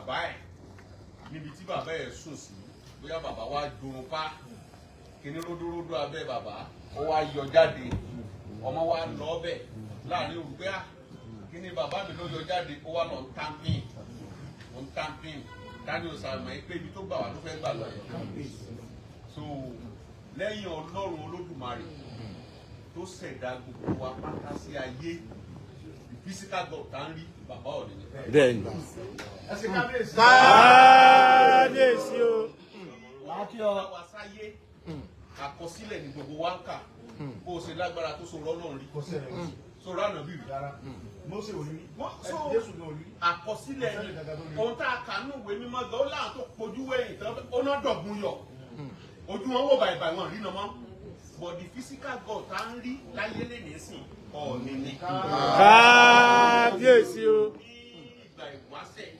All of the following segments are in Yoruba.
bàbá ẹ̀ níbi tí bàbá ẹ̀ sùn sí, bóyá bàbá wa jorun pa kíní ródóródó abẹ́ bàbá, ó wá yọ jáde, ọmọ wa lọ ọbẹ̀ láàrin òru pé kíní bàbá mi ló yọ jáde, ó wá lọ ń tampin, ó ń tampin tani ò sàmọ̀ ẹ́ pé ibi tó gbà wá ló fẹ́ gbà lọ yẹn. So lẹ́yìn Ọlọ́run Olódùmarè tó ṣẹ̀dá gbogbo wa pátá sí ayé, the physical God tá ń rí, bàbá Ọọ̀ni ni. Bẹ́ẹ̀ni. Kábíyèsí o. Wá sáyé, àkọsílẹ̀ ní gbogbo wa ń kà. Bó o ṣe lágbára tó sọ̀rọ̀ Ọlọ́run rí, sọ̀rọ̀ ànábì rí, àkọsílẹ̀ ni ohun tá a kà nínú ìwé mímọ́ gan. Ó láwọn tó pojú wẹ̀yìn tán, ó ná dọ̀gbun yọ ojú wọn wò bàìbàì, wọn rí nà mọ́. But the physical God tá ń rí láyé lè ní sìn, Ọọ̀ni ni. Kábíyèsí o. Ní ìgbà ìwáṣẹ̀,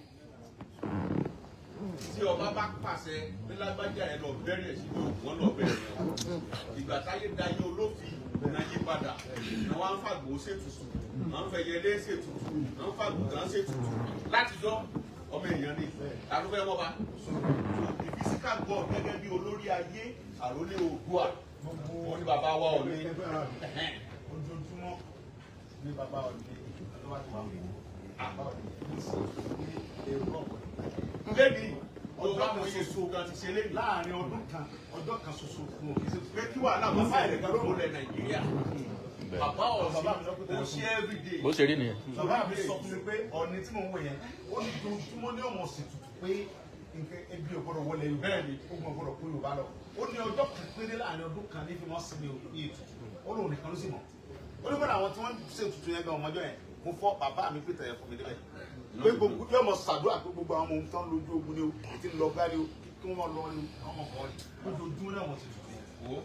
tí ọba bá pàṣẹ pé lágbájá ẹ lọ bẹ̀rẹ̀ ẹ̀ síbi ògùn, wọn lọ bẹ̀rẹ̀ ẹ̀. Ìgbà táyé dayé olófin náà yí padà náà, wọ́n á ń fàgbò ṣètùtù, wọ́n ń fẹyẹlé ṣètùtù, wọ́n ń fàgùtàn ṣètùtù. Látijọ́ ọmọ èèyàn ni ta ló fẹ́ wọ́n bá. So the physical God gẹ́gẹ́ bí olórí ayé, àrólé Oòduà, wọ́n ní bàbá wa Ọọ̀ni. Ojoojúmọ́ ní bàbá Ọọ̀ni ló wá ti wà fún bàbá Ọọ̀ni ní sí ní èrò ọ̀pọ̀. Lẹ́ni ọjọ́ kan ṣoṣo kan ti ṣe lẹ́ni. Láàrin ọdún kan, ọjọ́ kan ṣoṣo fún òkè sí pé kí wàhálà máa fà ẹ̀rẹ̀ kan ló lẹ̀ Nàìjíríà, bàbá Ọọ̀ni ó ṣe everyday. Bó ṣe rí nìyẹn. Bàbá mi sọ fún mi pé Ọọ̀ni tí mò ń wò yẹn, ó ní ojoojúmọ́ ní ọmọ sì tutù pé nǹkan ebi ò gbọ́dọ̀ wọlé Yorùbá, ogun ò gbọ́dọ̀ kó Yorùbá lọ. Ó ní ọjọ́ kan péré láàrin ọdún kan ní fi wọ́n sinmi ní ètùtù. Ó lóun nìkan ló sì mọ̀. Ó ní kódà àwọn tí wọ́n ṣe ètùtù yẹn gan ọmọjọ́ yẹn, mo fọ́ bàbá mi pété yẹn fún mi débẹ̀ pé gbogbo yóò mọ ṣàdúrà pé gbogbo àwọn ọmọ ohun tó ń lójú ogun ni o, ètí ń lọ gbá ni o, kí wọ́n lọ ni o, àwọn ọmọ kan ni ojoojúmọ́ náà wọ́n ṣe ètùtù yẹn. Wo,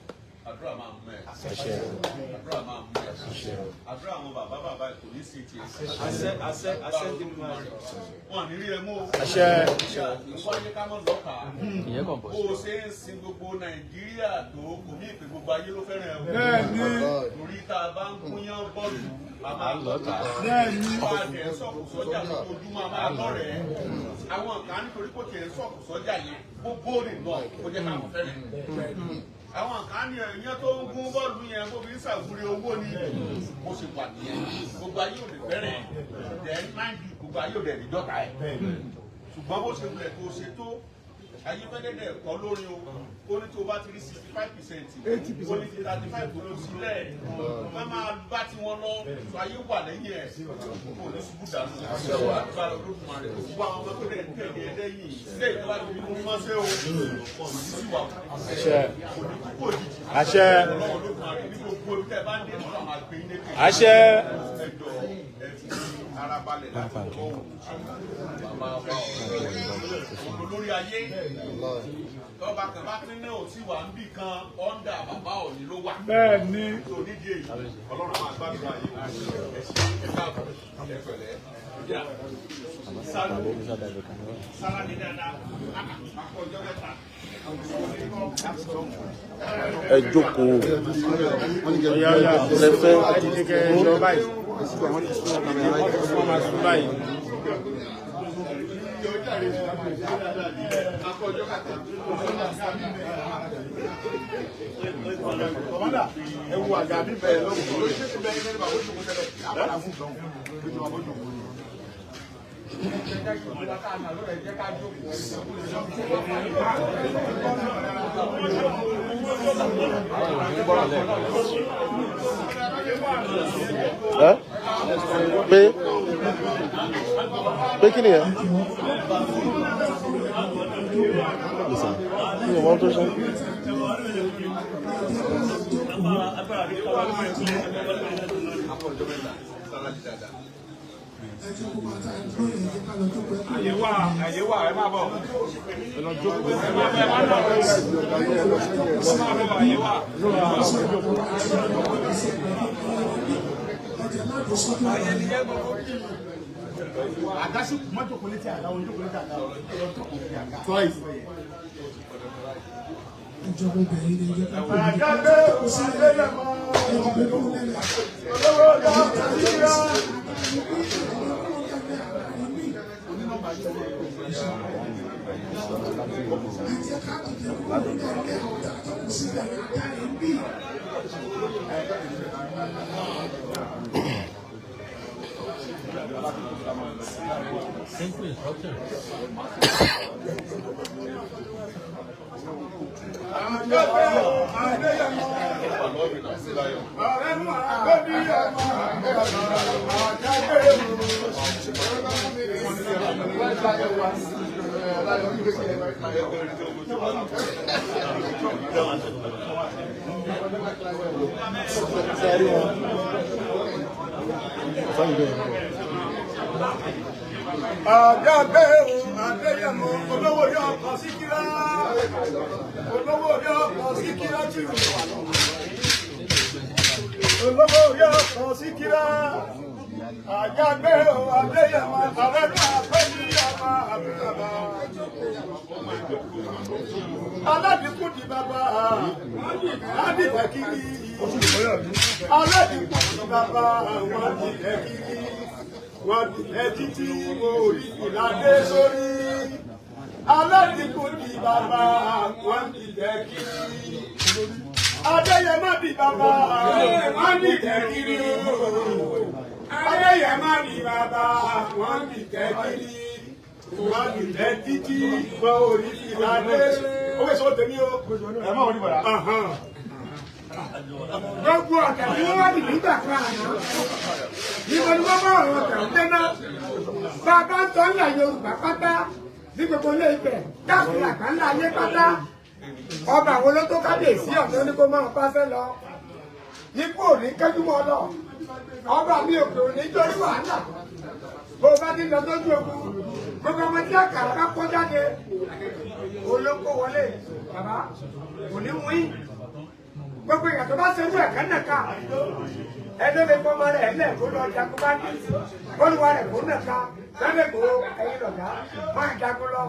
àdúrà máa mú ẹ, àdúrà máa mú ẹ, àdúrà àwọn bàbá bàbá kò ní sí tiẹ̀. Àṣẹ, àṣẹ, àṣẹ tí mo máa rẹ. Wọn ní rí ẹ mú o. Àṣẹ. Ìwáyé ká mọ̀ lọ́ka. Ìyẹn kàn bọ̀ Bó sí. o ṣe ń sin gbogbo Nàìjíríà tó, kò ní ìpè gbogbo ayé ló fẹ́ràn ẹ o. Bẹ́ẹ̀ni. Torí tá a bá ń gúnyán bọ́ọ̀lù, a máa lọ́ta. Bẹ́ẹ̀ni. Bá a dẹ̀ ń sọ̀kù sọ́jà lójoojúmọ́, a máa lọ́rẹ̀ẹ́. Àwọn kan nítorí kò tiẹ̀ ń sọ̀kù sọ́jà yẹn, gbogbo rè lọ kó jẹ́ káwọn fẹ́ràn. Àwọn kan ní ẹ̀yán tó ń gún bọ́ọ̀lù yẹn kó fi ń ṣàwúrí owó ni. Bó ṣe wà nìyẹn. Gbogbo ayé ò lè fẹ́ràn ẹ̀. Then mind you, gbogbo ayé ò dẹ̀ ní dọ́ta ẹ̀. Ṣùgbọ́n bó ṣe wulẹ̀ kó ṣe tó, ayéfẹ́lẹ́dẹ̀ kọ́ lórí o, ó ní tó bá ti rí 65%, ó ní ti 35 tó lọ sílẹ̀, má máa bá tí wọ́n lọ sọ. Ayé wà lẹ́yìn ẹ̀, kò ní ṣubú dànù. Agbára Olódùmarè, gbogbo àwọn ọmọ tó dẹ̀ ń tẹ̀lé ẹ lẹ́yìn ilé ìjọba ti fi mú mọ́sẹ́ o, kò ní sí wà, kò ní kú kò jìjì. Àṣẹ. Ọlọ́run Olódùmarè, ní gbogbo ibi tẹ́ ẹ bá ń dé, Ọlọ́run máa gbé yín lékè. Àṣẹ. Ẹ jọ̀ọ́, ẹ fi ara balẹ̀ láti gbọ́ bàbá wa olórí ayé. Tọ́ba kan bá pín náà tí wà ń bì kan, under bàbá Ọọ̀ni ló wà. Bẹ́ẹ̀ni. Tó nídìí èyí, Ọlọ́run máa gbàdúrà yìí. Ẹ ṣe, ẹ káàbọ̀, ẹ pẹ̀lẹ́. Sálú sára ní dáadáa, akọjọ́ mẹ́ta. Ẹ jókòó. Ọ̀yá ọ̀yá. Lẹ́fẹ́. Ẹ dìde kẹ́ ẹ lọ báyìí. Wọ́n máa sún báyìí. Akọjọ́ mẹ́ta. Kọ̀mọ́dà, ẹ wo àga mi bẹ̀rẹ̀ lọ́wọ́ ló ṣe é bẹ́ẹ̀ ní bàbá òjòkó tẹ́lẹ̀ àpàdà fún ìgbọ̀n lójú bàbá òjòkó. Ẹ pé pé kí nìyẹn? Mi ò mọ ohun tó ṣe. Akọjọ́ mẹ́ta, sára ní dáadáa. Àyè wà, àyè wà, ẹ máa bọ̀. Ẹ lọ jókòó. Ẹ máa bọ̀, ẹ máa bọ̀. Ẹ máa bọ̀, àyè wà. Àga sì kù, mọ́tò kò létí àga, ojú kò létí àga, ọjọ́ kò létí àga. Ìjọba obìnrin ni ẹjẹ ká kó Àgàgbé sílẹ̀, ẹjẹ kó lẹ́lẹ̀. Olówó lọ sí ya. Ẹ jẹ́ ká dìde kúrò nílẹ̀ àwọn tá a tó kù síbẹ̀ kárí ń bì. Simple instruction. Àjàgbé o, Adéyẹmọ, olówó orí ọkọ̀ Síkírá, olówó orí ọkọ̀ Síkírá tù. Olówó orí ọkọ̀ Síkírá, Àjàgbé o, Adéyẹmọ, àrẹ́lú àpẹ́lú àbúrò. Aládìkú di bàbá, aládìkú kiri. Aládìkú di bàbá, wọ́n di ẹ̀ kiri. Wọ́n di ẹ̀ títí mo rí ìlàdé sórí. Aládìkú di bàbá, wọ́n di ẹ̀ kiri. Adéyẹmọ di bàbá, wọ́n di ẹ̀ kiri. Adéyẹmọ di bàbá, wọ́n di ẹ̀ kiri. Wọ́n di ẹ̀ títí mo rí ìlàdé sórí. Owó èso tèmi o. Ẹ má wọlé bọ̀dá. Gbogbo ọ̀tẹ̀ tí wọ́n wá dì nígbà kan àná. Níbo ni wọ́n bá ọ̀rọ̀ ọ̀tẹ̀ ń dẹ́ná? Bàbá ń tọ́ ńlá Yorùbá pátá ní gbogbo ilé Ifẹ̀ káàkiri àgbáńlá ayé pátá. Ọba àwọn ló tó kábíyèsí ọ̀tọ̀ ní kó máa pàṣẹ lọ. Ikú ò ní kẹ́jú mọ́ lọ. Ọba mi òkè ò ní torí wàhálà. Bó o bá ti lọ sójú ogun, gbogbo ọmọ tí àkàrà bá kó jáde. Olóko wọlé, bàbá, kò ní wín. Gbogbo ìyàtọ̀ bá ṣe irú ẹ̀kẹ́ nàka ẹni lè fọmọ rẹ̀ ẹ̀lẹ́ kó lọ jagun bá ní olùwà rẹ̀ kó nàka lọ́dẹ̀ kó ẹyin lọ̀dá máa jagun lọ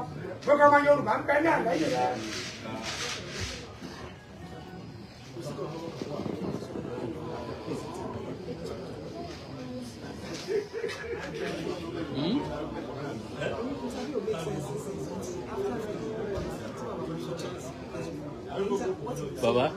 gbogbo ọmọ Yorùbá ń bẹ ní àlẹ́ yìí rẹ̀. Baba.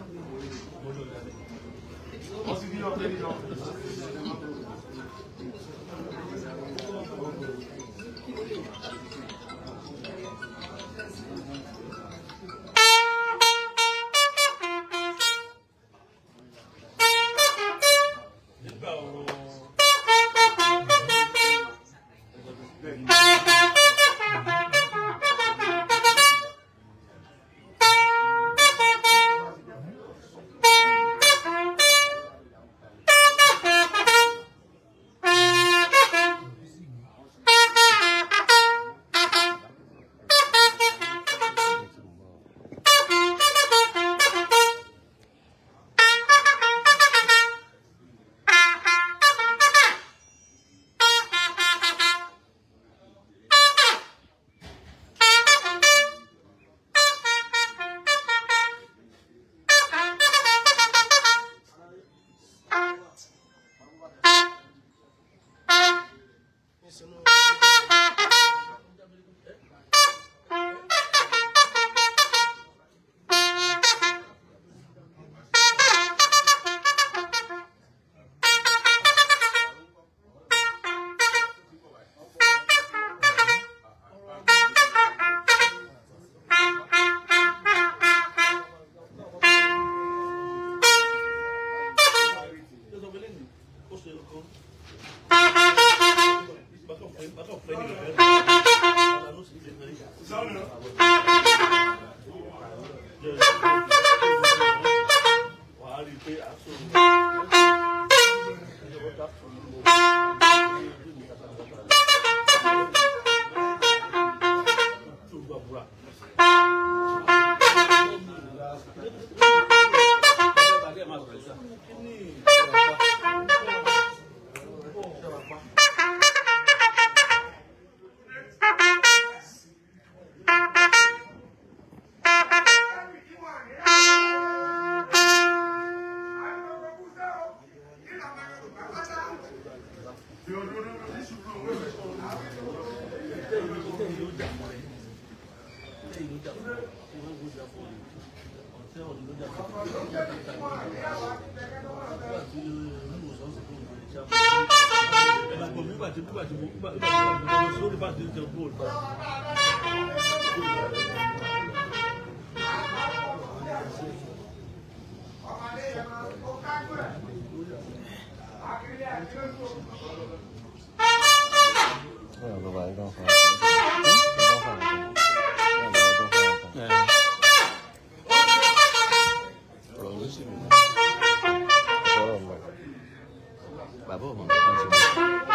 Bàbá ọmọ mi kan ti mọ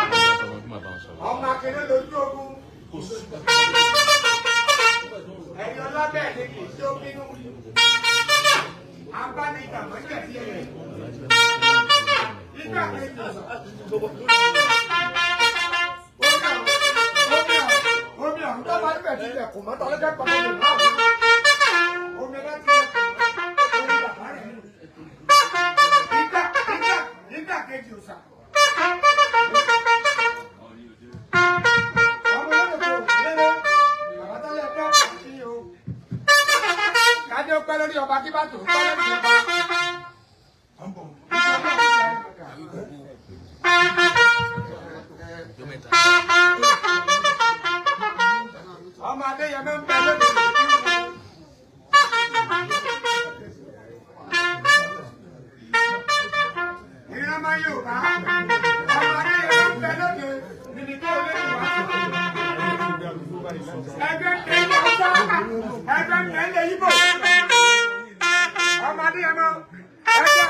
ọmọ tó máa bá wọn sọ̀rọ̀. Ọmọ akéré lójú ogun. Ẹni ọlọ́bẹ̀ ni kì í tó bínú. Abánidàmọ́jẹ̀ sí ẹ̀. Nígbà kejì. Omi ọ̀hún tó bá níbẹ̀ ti lẹ̀kùn mọ́tò ọlọ́jọ́ pàtó lè má wọ́n. Omi ọlá ti lẹ̀kùn mọ́tò bàbá rẹ̀. Nígbà kejì òòṣà. Kájọ pẹ́ lórí ọba kí bá tó pẹ́ lórí ọba. Ọmọ Adéyẹmọ ń bẹ lórí ìran máa yóò bá. Ọmọ Adéyẹmọ ń bẹ lóde níbi tó lé wá. Ẹgbẹ́ ń tẹ̀lé ọ̀sá, ẹgbẹ́ ń tẹ̀lé Yíbò. Ọmọ Adéyẹmọ, ẹgbẹ́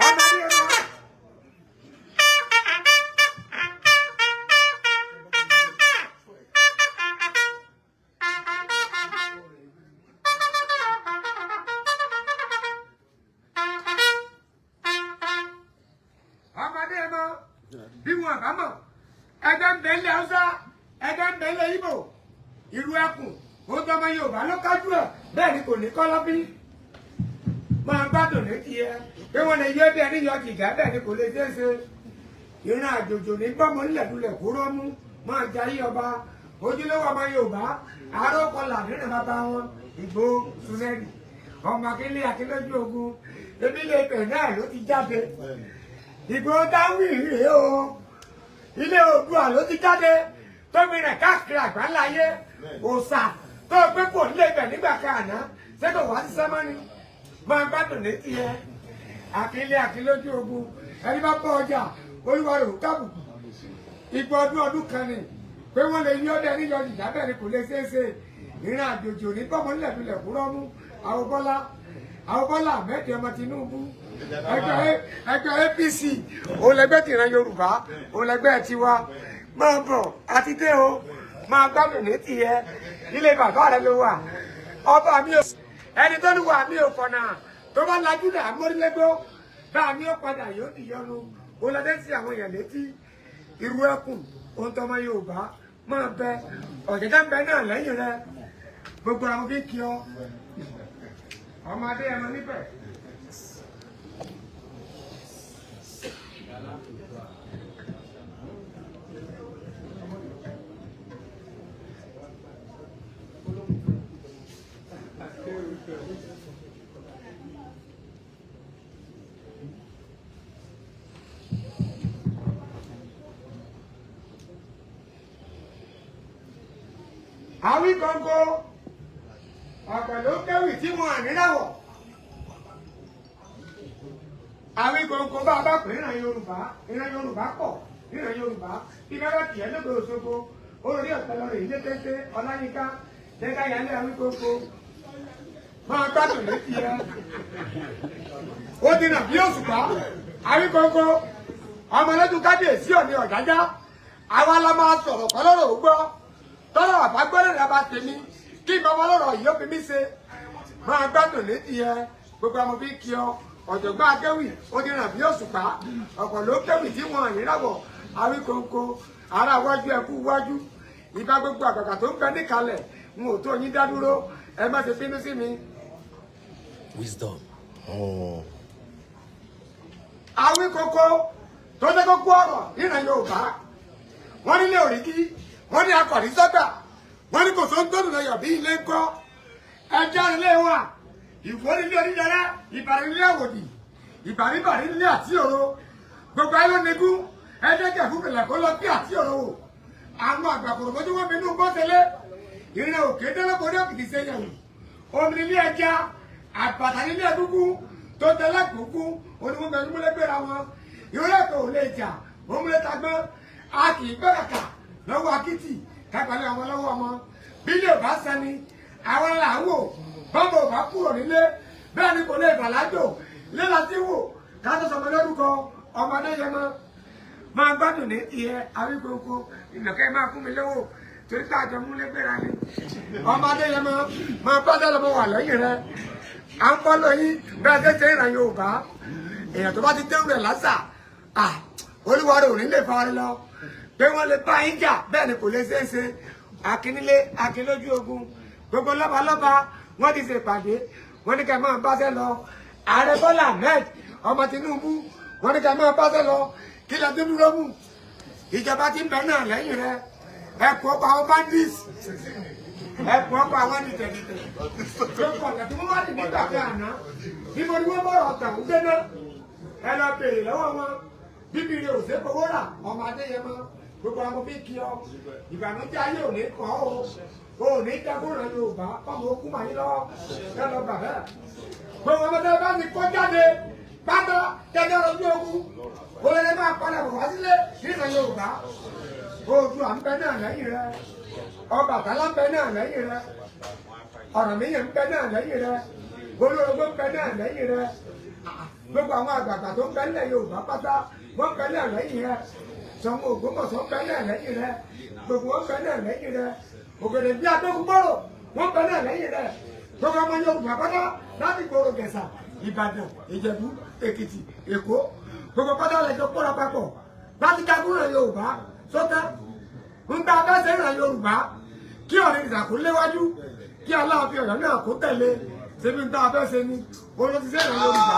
ọmọ Adéyẹmọ. Ọmọ Adéyẹmọ, bí wọn bá mọ̀, ẹgbẹ́ ń bẹ ilẹ̀ Haúsá, ẹgbẹ́ ń bẹ ilẹ̀ Ìgbò, ìlú ẹkùn, ó tọmọ Yorùbá ló kájú ẹ̀, bẹ́ẹ̀ ni kò ní kọ́lọ́bí. Máa gbádùn ní tiẹ̀, pé wọ́n lè yé bí ẹni yọ jìgá, bẹ́ẹ̀ ni kò lè ṣeé ṣe. Ìran àjòjò ní gbọ́mọ nílẹ̀dúlẹ̀ kó rọ́mú, máa jayé ọba, ojúlówó ọmọ Yorùbá, àárọ̀ kọlà nínú bàbá wọn, Ìgbò Súnẹ́rì, ọmọ Akínlé Akínlójú ogun, ebi ilé Ifẹ̀ náà ló ti jáde. Ìgbò dáwì rèé o, ilé Oòduà ló ti jáde, tómi rẹ̀ káàkiri àgbáláyé, òòṣà tó gbé kò nílé ibẹ̀ nígbà kan àná, ṣé kò wá sí sẹ́mọ́ni? Máa gbádùn ní tiẹ̀. Akínlé Akínlójú ogun, ẹni bá bọ́ ọjà, olúwa rẹ̀ ò kábùkù. Ìgbà ọdún ọdún kan ni, pé wọ́n lè yí ọdẹ níyọ jìjà, bẹ́ẹ̀ ni kò lè ṣeé ṣe. Ìran àjòjì ò ní bọ́mọ nílẹ̀ lulẹ̀ kúrọ́ mú. Àwọn Bọ́lá Ahmed ọmọ Tinubu, ẹgbẹ́ APC, òun lẹgbẹ́ tìran Yorùbá, òun lẹgbẹ́ tiwa. Máa bọ̀ àti dé o, máa gbádùn ní tiẹ̀. Ilé bàbá rẹ ló wà. Ọba mi ò ẹni tó ní wà mí ò fọ̀nà tó bá lajú dà mórílẹ́gbó, bá mi ò padà yóò dìyọnu. Òun lọdẹ sí àwọn èèyàn létí. Irú ẹkùn, ohun tọmọ Yorùbá máa bẹ, ọ̀jẹ̀dá ń bẹ náà lẹ́yìn rẹ. Gbogbo àwọn fi kí ọ. Ọmọ Adéyẹmọ níbẹ̀. Àwí gbọ̀ngàn ọ̀pẹ̀ ló kéwì tí wọn àníláwọ̀. Àwí gbọ̀ngàn bá a bá pè ìran Yorùbá, ìran Yorùbá pọ̀, ìran Yorùbá bí bá bá tiẹ̀ lóko Òṣogbo, orí ọ̀pẹ lọ́rọ̀ ilé téńté Ọláyínká, jẹ́ká yálé àwí gbọ̀ngàn. Máa gbádùn létí ẹ. Ó ti nà bí òṣùpá, àwí gbọ̀ngàn, ọmọ lójú kábíyèsí òní ọ̀jájá, àwa la máa sọ̀rọ̀ kọ́ lọ́rọ̀ ó gbọ́. Tọ́lá bàbá gbọ́dọ̀ ní abá tèmi kí bàbá lọ́rọ̀ yìí ó fi mí ṣe. Máa gbádùn létí ẹ, gbogbo àwọn fi kí ọ. Ọ̀jọ̀gbọ́n akéwì ó ti ràn bí òṣùpá, ọ̀pọ̀ ló kéwì tí wọn àyínláwọ̀. Àwí kòǹkò ará wájú ẹkú wájú, ìbá gbogbo àgbàgbà tó ń bẹ níkàlẹ̀, n ò tó yín dá dúró, ẹ má ṣe bínú sí mi. Wisdom. Àwí kòǹkò tó jẹ́ kókó ọ̀rọ̀ níran Yorùbá, wọ́n nílé òríkí, wọ́n ní akọ̀rí sọ́gbà, Wọ́n ní kò sọ ń tọ́nù lọ́yọ̀ bí ilé ń kọ́. Ẹjọ́ ilé wa, ìwọ nílé onídàrá, ìbàrí nílé àwòdì, ìbàríbàrí nílé àti òro. Gbogbo ayé ló negún, ẹ̀ẹ́dẹ́gẹ̀ fún ìlẹ̀ kó lọ bí àti òro wò. Àwọn àgbàkòrò bójú wọn bínú bọ́sẹ̀lé. Ìrìn òkè délẹ́kọ̀ọ́ òkìtì ṣe yẹ̀wò. Omi nílé ẹja, àbàtà nílé ẹ̀gúngún tó tẹlẹ kúkú onímọ̀ bẹ̀rù múlẹ̀ gbéra wọn. Ìrọ̀lẹ́ kò lè jà, òmùlẹ̀ tagbọ́n, a kì í gbọ́ kàkà lọ́wọ́ akitì kápẹ́lẹ́ ọmọ lọ́wọ́ ọmọ. Bílẹ̀ ò bá sani, àwọn là ń wò, bọ́mọ ò bá kúrò nílé, bẹ́ẹ̀ ni kò lè bàlájò, léla tí wò, ká tó sọmọ lórúkọ ọmọdé yẹn mọ́. Máa gbádùn ní tiẹ̀ Awíkonko, ìnàkẹ́ máa fún mi lówó torí pé àjọ múlẹ̀ gbéra ni. Ọmọdé yẹn mọ́, máa bá dọ́lọ́mọ wà lẹ́yìn rẹ̀. À ń fọ́lọ́ yín bẹ́ẹ̀ ṣe ṣe ìràn Yorùbá. Èèyàn tó bá ti dẹ́rù rẹ̀ lásà, Olúwa rẹ̀ ò ní lè fari lọ. Pé wọ́n lè bá yín jà bẹ́ẹ̀ ni kò lè ṣeé ṣe. Akínílé, Akínlójú ogun, gbogbo lọ́balọ́ba wọ́n ti ṣèpàdé, wọ́n ní ká máa báṣẹ́ lọ. Ààrẹ Bọ́lá Ahmed ọmọ Tinubu, wọ́n ní ká máa báṣẹ́ lọ. Kí lẹ tó dúró mú? Ìjọba ti ń bẹ náà lẹ́yìn rẹ̀. Ẹkùn ọkọ̀ àwọn bandits, ẹkùn ọkọ̀ àwọn dìtẹ̀dìtẹ̀. Tó kọ̀ tẹ̀tí wọ́n wá ní nígbà kan àná. Níbo ni wọ́n bọ̀rọ̀ tàwọn gbé náà? Ẹ lọ béèrè lọ́wọ́ wọn. Bíbí rẹ̀ ò ṣe fowó rà, ọmọ Adéyẹmọ. Gbogbo àwọn bí kí ọ. Ìbànújẹ́ ayé ò ní kọ́ o. O ò ní dágbóran Yorùbá, ọmọ okú màá yín lọ́wọ́. Ẹ lọ bà bẹ́ẹ̀. Gbogbo ọmọdé bá ti kọ́ jáde pátá tẹ́lẹ̀ ojú ogun. Olórí máa padà bọ̀ wá sílé nílẹ̀ Yorùbá. Oòduà ń bẹ náà lẹ́yìn rẹ̀. Ọbàtálá ń bẹ náà lẹ́yìn rẹ̀. Ọ̀rànmíyàn ń bẹ náà lẹ́yìn rẹ̀. Olórogbo ń bẹ náà lẹ́yìn rẹ̀. Gbogbo àwọn àgbààgbà tó ń bẹ nílẹ̀ Yorùbá pátá wọ́n ń bẹ náà lẹ́yìn rẹ̀. Ṣọ̀ún Ògbómọ̀ṣọ́ ń bẹ náà lẹ́yìn rẹ̀. Gbogbo wọn ń bẹ náà lẹ́yìn rẹ̀. Ògèdè bí Adógúngbòrò wọ́n ń bẹ náà lẹ́yìn rẹ̀. Gbogbo ọmọ Yorùbá pátá láti gbòòrò Gẹ̀ṣà, Ìbàdàn, Ìjẹ̀bú, Èkìtì, Èkó. Gbogbo pátá lẹ́jọ́ kóra papọ̀ láti jagun Yorùbá sọ́tá. Ń bá a bá ṣe ìràn Yorùbá kí ọ̀rẹ́ ìsàkó léwájú kí Aláàfin Ọ̀yọ́ náà kó tẹ̀lé ṣebí ń bá a fẹ́ ṣe ni olùsíṣẹ́ ìràn Yorùbá.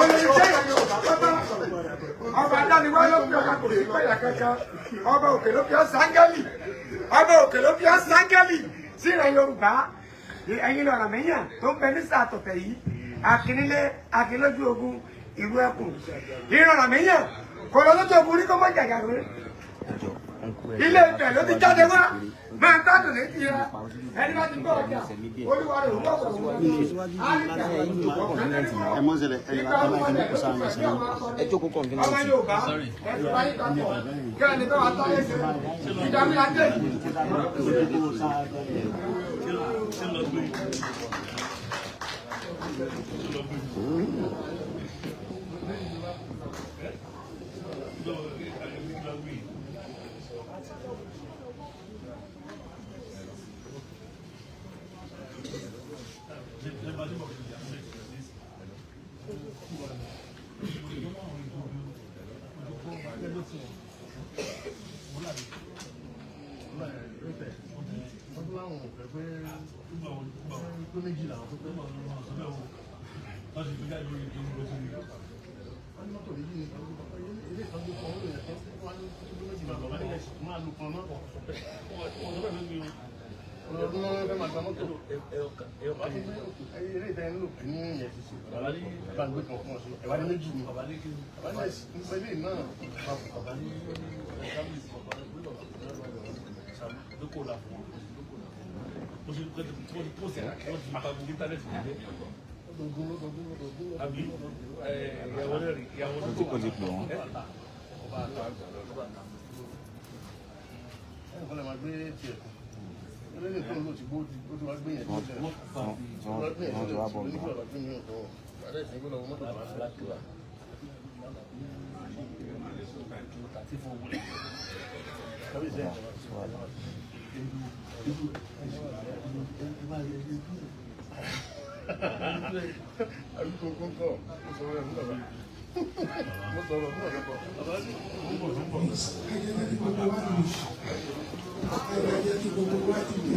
Olùsíṣẹ́ ìràn Yorùbá pátá. Ọba adániwá ló fi ọ̀gá kò sí pẹ̀yà kankan. Ọba òkè ló fi ọ́ sáńgẹ́lì. Ọba òkè ló fi ọ́ sáńgẹ́lì sí ìràn Yorùbá. Ẹ̀yin lọ̀rọ̀ mẹ́yàn tó ń bẹ ní sàtọ̀tẹ̀ yìí. Akínílé, Akínlójú ogun, ìlú ẹkùn. Ìrọ̀rọ̀ mẹ́yàn kò lọ lójú ogun rí kó mọ́ jàjà rẹ̀. Ilé Ifẹ̀ ló ti jáde wá. Máa ń gbádùn ní tiẹ̀. Ẹni bá ti gbọ́ ọjà, Olúwa rẹ̀ òun ọ̀pọ̀ òun. Ọmọ Yorùbá, ẹ̀sùn báyìí papọ̀. Kẹ́ni bá wa táyé ṣe. Ìdààmú adé yìí.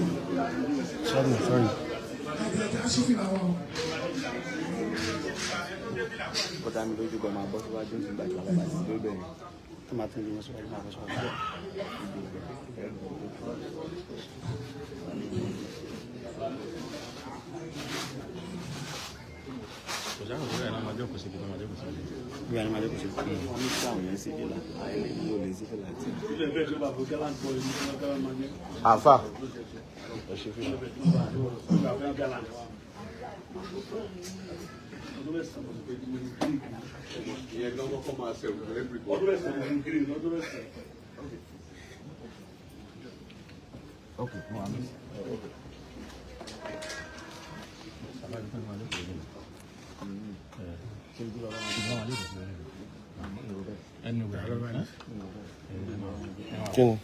Sorry, sorry. Ó dá mi lójú gan máa bọ́ síwájú nígbà tí wọ́n bá ti dé bẹ̀rẹ̀. Ẹ máa tún bí wọ́n sọ̀rọ̀, ẹ máa bọ́ sọ̀rọ̀. Kò sáà kò sí ẹ̀ náà máa jókòó síbi tó máa jókòó síbi. Bí a ní máa jókòó sí. Wọ́n ní kí àwọn yẹn sí fìlà, àìlè ní olè sí fìlà tí. Àfà. Ẹ ṣe fìlà. Ìyẹn gan kọ́kọ́ máa ṣẹ̀rù everybody. Ok, mo wà ní. Bàbá ibi tó máa jókòó sí. Ṣé ibi bàbá máa jókòó sí lórí rẹ̀? Ẹnu rẹ̀. Kí ni?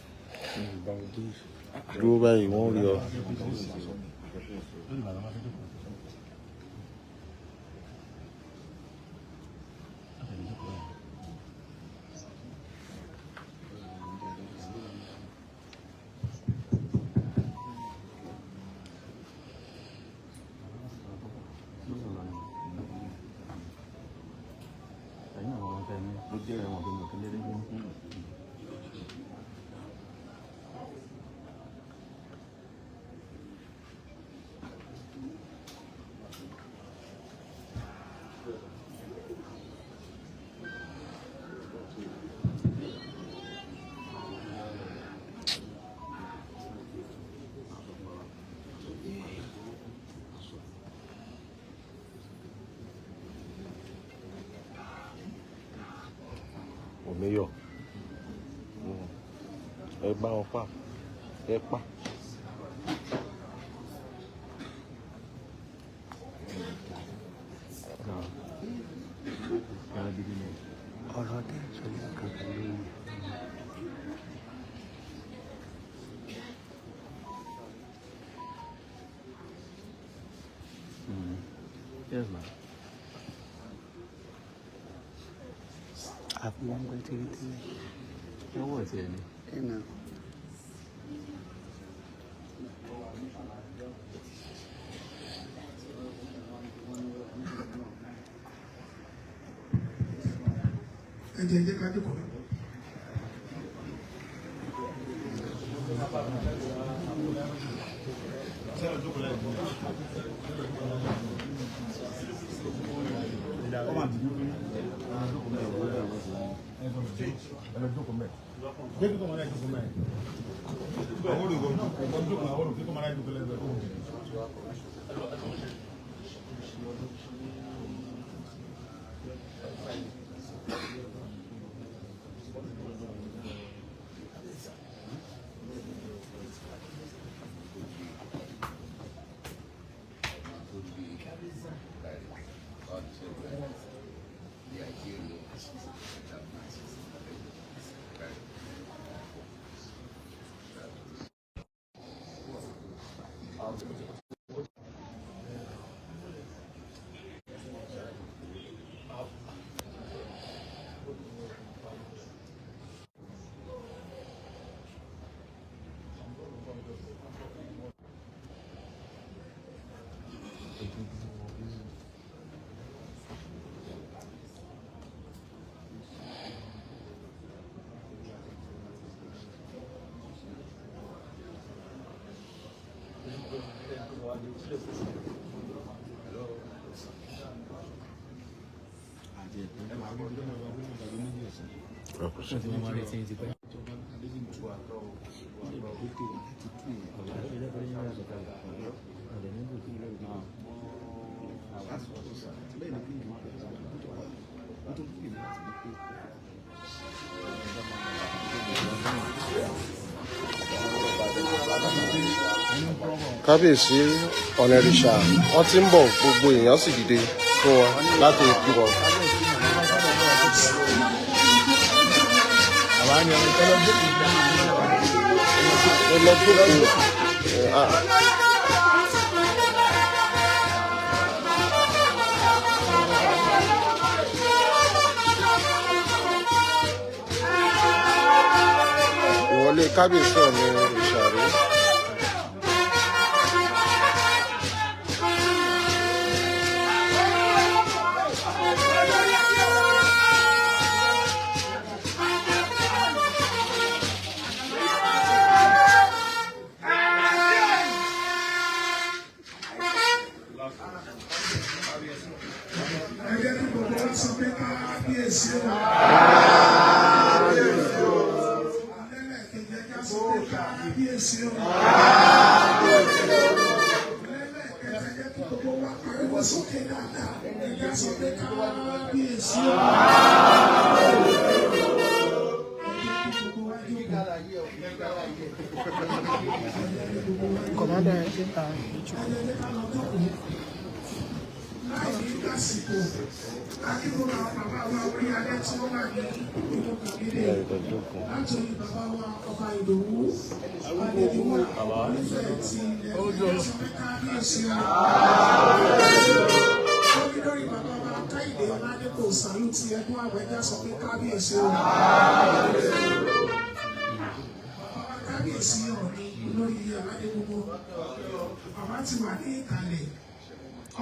Dúró báyìí, wọ́n rí ọ. Lórí bàbá máa fẹ́ jókòó sí. Ẹ̀yin àwọn ọmọ tẹ́ ní ló jẹ́ ẹ̀wọ̀n tó mọ̀ kí lédè gbé. Òmíyọ̀. Ẹ bá wọn pa. Ẹ pa. Ọ̀rọ̀ tẹ́ sọ ní kankan lórí. Yes, ma'am. Àfi wọ́n gbé tẹ́lẹ̀tẹ́lẹ̀. Ọwọ́ ti ẹ̀ ni. Ẹ̀ nà. Ẹ jẹ́ ẹ jẹ́ ká jókòó. Kábíyèsí Ọ̀nẹ̀rìṣà wọ́n ti ń bọ̀, gbogbo èèyàn sì dìde fún wọn láti kí wọn. Ẹ lọ jókòó. Ẹ, ah. Ìwọlé kábíyèsí Ọ̀nẹ̀rìṣà rèé. Kábíyèsí o. Lẹ́lẹ́kẹta jẹ́ kí gbogbo wa pariwo sókè dáadáa. Ẹ̀jẹ̀ sọ pé kábíyèsí o. Kọ̀mọ́dà ẹ̀ ṣe ta ìjú. Láì ní lásìkò, akíkó àwọn bàbá wa orí adé tí wọ́n wà ní ìlú Kàbílẹ̀. Látòrí bàbá wa ọba Ìdòwú, Adédìwúrà, onífẹ̀ẹ́ ti ilẹ̀ Ìfẹ́ sọ pé kábíyèsí o. Ó ní lórí bàbá wa Káyìndé Ọládépò Sàlùtì ẹkún àwẹ̀já sọ pé kábíyèsí o. Bàbá wa kábíyèsí Ọọ̀ni lórí aládé gbogbo. Bàbá ti wà ní ìkàlẹ̀.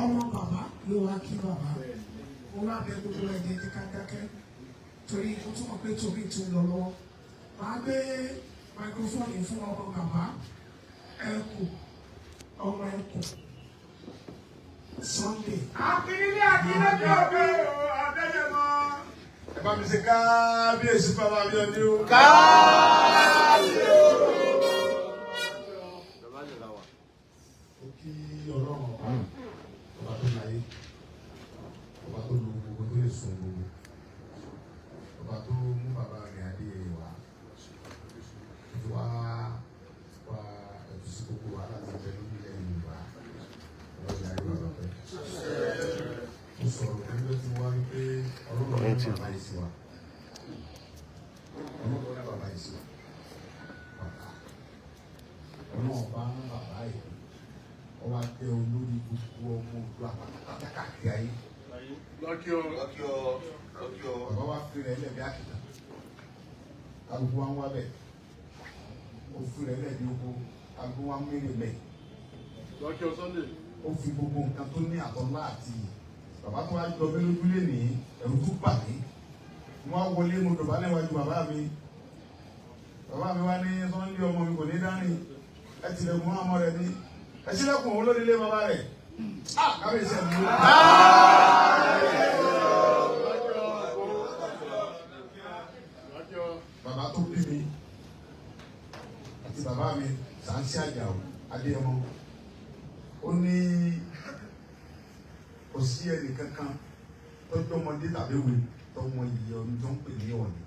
Ọmọ bàbá ló wá kí bàbá. Mo wá bẹ gbogbo ẹ̀jẹ̀ ní ká dákẹ́ torí ó túmọ̀ pé tòmí tún lọ lọ́wọ́. Màá gbé máikrófóònù fún ọmọ bàbá ẹkù ọmọ ẹkù Sunday. Akínílé akínílé òbí Adéyẹmọ. Ẹ bá mi ṣe kábíyèsí bàbá mi ọdún o. Ó kí Ọlọ́run ọba, ọba tó láyé, ọba tó lu gbogbo tó lè sùn gbogbo, ọba tó mú bàbá rẹ̀ Adéyẹyè wá, tó wá wá ẹ̀tù sí gbogbo wàhálà tí ń bẹ lórílẹ̀ Yorùbá, ọba ìyá rí bàbá pẹ́. Mo sọ̀rọ̀ pẹ̀lú tí mo wá wípé Ọlọ́run ló ní bàbá yìí sí wa. Ọlọ́run ló ní bàbá yìí sí wa. Bàbá. Ọlọ́run bá ń bàbá yìí. Ọba jẹ́ olórí gbogbo ọmọ Oòduà pátápátá káàkiri ayé. Bàbá wa fi rẹ̀ lẹ̀ bí àkìtà. Kálukú wa ń wá bẹ̀. Ó fi rẹ̀ lẹ̀ bí oko. Kálukú wa ń mérè mẹ́. Ó fi gbogbo nǹkan tó ní àtọ́lá àti iyì. Bàbá tó wá jọ mí lójú lé ní ẹ̀rù tó bà mí. Mo wá wọlé mo dọ̀bálẹ̀ wájú bàbá mi. Bàbá mi wá ní Sunday ọmọ mi kò ní dání. Ẹ tilẹ̀kùn ọmọ rẹ̀ ní. Ẹ sílẹ̀kùn òun lórí ilé bàbá rẹ̀. Ah! Kábíyèsí ẹ̀ mú. Bàbá tó bí mi àti bàbá mi Sàǹsì Àjàó Adéyẹmọ. Ó ní kò sí ẹnì kankan tọ́jú ọmọdé tàbí ìwé tọmọ ìyẹ ọdún tó ń pè ní Ọọ̀ni.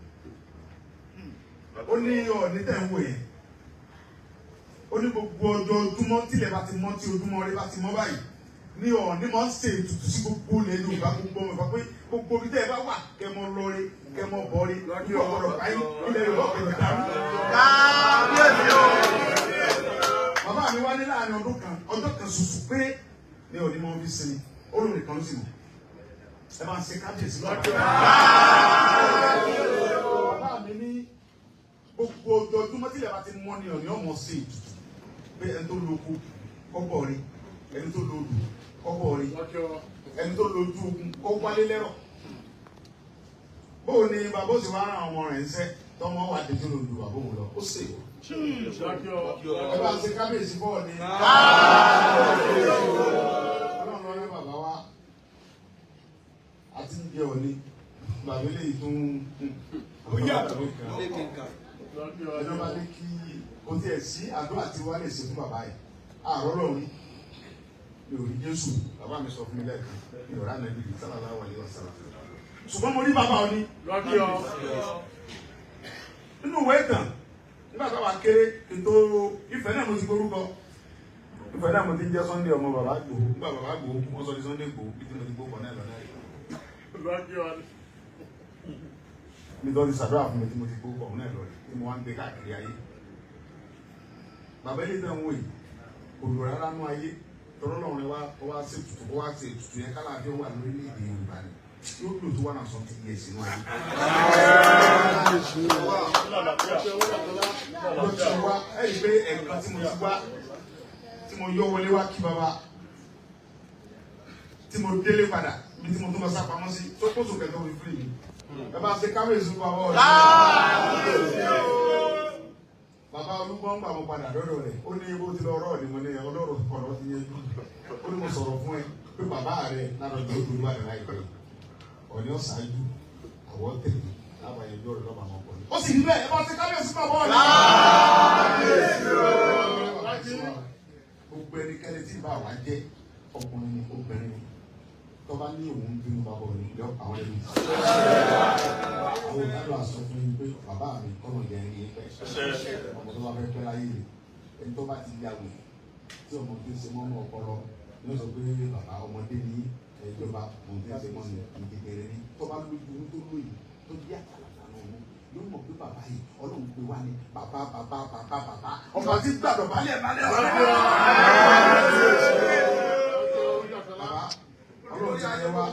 Ó ní Ọọ̀ni tẹ̀ ń wò yẹn. Ó ní gbogbo ọjọ́ ojúmọ́ tílẹ̀ bá ti mọ́ tí ojúmọ́ rí bá ti mọ́ báyìí ní Ọọ̀ni máa ń ṣe ètùtù sí gbogbo ilẹ̀ Yorùbá gbogbo ọmọ ìfà pé gbogbo ibi tẹ́ ẹ bá wà kẹ́ mọ lọ́ọ́rẹ́ kẹ́ mọ bọ́ọ́rẹ́ ní ọ̀gbọ́dọ̀ báyìí ilẹ̀ Yorùbá ọ̀gbọ̀dọ̀ dàrú. Bàbá mi wá ní láàrin ọdún kan ọjọ́ kan ṣoṣo pé ní Ọọ̀ni máa ń fi sinmi ó lóun nìkan ló sì mọ̀. Ẹ máa ń ṣe kábíyèsí lọ́wọ́. Bàbá mi ní gbogbo ojoojúmọ́ tílẹ̀ bá ti mọ́ ni Ọọ̀ni ọmọ sí ètùtù pé ẹni tó lóko kọ́bọ̀ rí, ẹni tó lodò kọ́bọ̀ rí, ẹni tó lójú ogun kó wálé lẹ́rọ̀. Bóò ni bàbá òsì wá rán ọmọ rẹ̀ ń sẹ́ tọmọ wà dé tó lodò bàbá òun lọ, ó sì wọ̀. Ẹ bá ṣe kábíyèsí bọ́ọ̀ ni. Ọlọ́run ló rán bàbá wa àti ń jẹ Ọọ̀ni bàbá eléyìí tó ń ẹjọ́ bá ní kí o tiẹ̀ sí àdúrà tí wàá lè ṣe fún bàbá yìí. Àárọ̀ lọ́run mi ò rí Jésù, bàbá mi sọ fún mi lẹ́ẹ̀kan, mi ò rà nàbí sallallahu alaihi wasallam. Ṣùgbọ́n mo rí bàbá Ọọ̀ni. Nínú ìwé ìtàn, nígbà táwa kéré kí n tó Ifẹ̀ náà mo ti gbórúkọ. Ifẹ̀ náà mo ti ń jẹ́ Sunday ọmọ bàbá Ìgbòho. Nígbà bàbá Ìgbòho kú, wọ́n sọ ní Sunday Ìgbòho bí tí mo ti gbórúkọ náà lọ náà. Mi tó ti ṣàdúrà fún mi tí mo ti gbórúkọ náà lọ rí tí mo wá ń gbé káàkiri ayé. Bàbá ilé náà ń wò yìí, kò lò rárá nú ayé, tọ́lọ́ lọ́run wá wá sí ètùtù wá sí ètùtù yẹn kálàáfíà wà lórílẹ̀-èdè Yorùbá ni. Yóò lò tó 1 something years sínú ayé. Ló ti wá ẹ rí i pé ẹ̀ẹ̀kan tí mo ti wá tí mo yọ wọlé wá kí bàbá tí mo délé padà ibi tí mo tún lọ sá pamọ́ sí tó kóso kẹtọ́ orí fúri mi. Ẹ bá ṣe kábíyèsí fún bàbá ọ̀rẹ́. Bàbá Olúgbọ́n gbà mo padà dọ́dọ̀ rẹ̀ ó ní bó ti lọ rọ́ọ̀ ni mo ní ọlọ́rọ̀ ọ̀rọ̀ ti yẹjú. Ó ní mo sọ̀rọ̀ fún ẹ pé bàbá rẹ lárọ̀jọ́ ó dolúwà rẹ̀ láìpẹ́. Ọ̀ní ọ̀ṣáájú àwọ̀ tẹ̀lé lábàáyé ọjọ́ rẹ̀ lọ́ba àwọn ọkùnrin. Ó sì rí bẹ́ẹ̀ ẹ bá ṣe kábíyèsí bàbá ọ̀rẹ́. Gbogbo ẹnikẹ́ni tí ìbá wa jẹ́ ọkùnrin ni obìnrin ni tó bá ní òun bínú bàbá òní yọ àwọn ẹni. Àwọn ìdájọ́ àsọ fún yín pé bàbá mi kọ́nà jẹ́ ẹni pẹ́. Ọmọ tó bá fẹ́ pẹ́ láyé rẹ̀ ẹni tó bá ti ya wò tí ọmọ tó ń ṣe mọ́nú ọpọlọ ní ó sọ pé bàbá ọmọdé ní ìjọba ọmọ tó ń ṣe mọ́nú ìkékeré ní tó bá lójú tó lóyè tó bí àtàlàtà náà mú yóò mọ̀ pé bàbá yìí Ọlọ́run pé wá ní bàbá bàbá bàbá bàbá ọba tí gbàdọ̀ balẹ̀ balẹ̀ ọ̀rẹ́. Bàbá Ọlọ́run ti ayé wa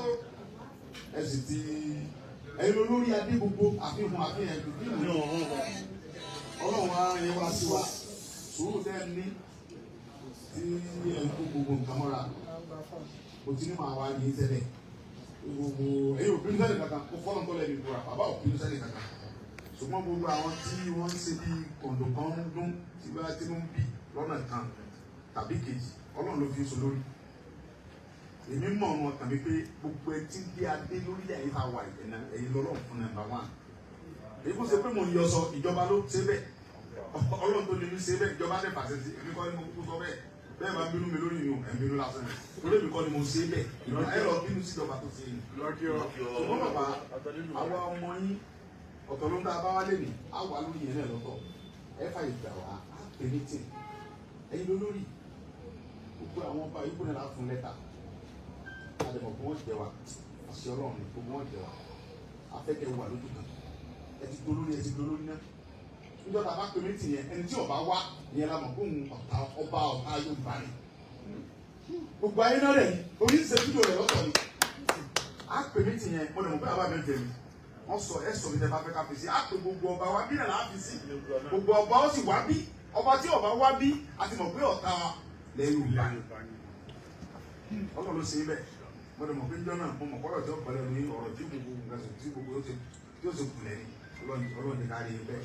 ẹ sì ti ẹ̀yin olórí adé gbogbo àfihàn àfihàn ìlú Ọlọ́run á yẹ wá sí wa sùúrù tẹ́ ẹ ní tí ẹ ń kó gbogbo nǹkan mọ́ra kò tí ní màá wá ní tẹ́lẹ̀ gbogbo ẹ̀yin ò bínú sẹ́lẹ̀ kankan kó fọ́nà tó lẹ́nu ìbúra bàbá ò bínú sẹ́lẹ̀ kankan ṣùgbọ́n gbogbo àwọn tí wọ́n ń ṣe bí kọ̀ǹdọ̀ kan ń dún tí bá tí ń bí lọ́nà kan tàbí kejì Ọlọ́run ló fi ń so lórí èmi mọ̀ wọn tàbí pé gbogbo ẹ tí ń gbé adé lórílẹ̀ ayé tá a wà ìdẹ̀nà ẹ̀yin lọ́lọ́run fún nọ́mbà wán èyí kò ṣe pé mò ń yọ sọ ìjọba ló ṣe bẹ́ẹ̀ Ọlọ́run tó lè ní ṣe bẹ́ẹ̀ ìjọba dẹ̀ pàṣẹ sí èmi kọ́ ni mo kúkú sọ bẹ́ẹ̀ bẹ́ẹ̀ bá bínú mi lórí ìyún ẹ̀ bínú lásán ni torí èmi kọ́ ni mo ṣe bẹ́ẹ̀ ẹ lọ bínú síjọba tó ṣe yìí ṣùgbọ́n bàbá àwa ọmọ yín ọ̀tọ̀ ló ń dá a bá wá lé ní á wà lórí yẹn náà lọ́tọ̀ ẹ fàyè gbà wá á pè ní tì ẹ̀yin lólórí gbogbo àwọn ọba yìí kúnlẹ̀ láti fún lẹ́tà àdèmọ̀ kó wọ́n jẹ wa àṣẹ Ọlọ́run ni kó wọ́n jẹ wa afẹ́kẹ́ wà lójú kan ẹ ti dolórí ẹ ti dolórí náà níjọ́ tá a bá pè mí tì yẹn ẹni tí ọba wá ìyẹn la mọ̀ kó ń ọ̀tá ọba ọ̀tá Yorùbá ni gbogbo ayé náà rẹ̀ yìí orí ń ṣe fídíò rẹ̀ lọ́tọ̀ ni á pè mí tì yẹn mo lè mọ̀ pé àbá mi jẹ mi wọ́n sọ ẹ sọ mi tẹ bá fẹ́ ká fi sí á pè gbogbo ọba wa bí náà là á fi sí gbogbo ọba ó sì wá bí ọba tí ọba wá bí a ti mọ̀ pé ọ̀tá lẹ̀ Yorùbá ni Ọlọ́run ló ṣe é bẹ́ẹ̀ mo lè mọ̀ pé njọ́ náà mo mọ̀ kọ́rọ̀ tí ó pẹ̀lẹ́ ní ọ̀rọ̀ tí gbogbo nǹkan sọ tí gbogbo tí ó sì kù lẹ́ni Ọlọ́run ní ká rí bẹ́ẹ̀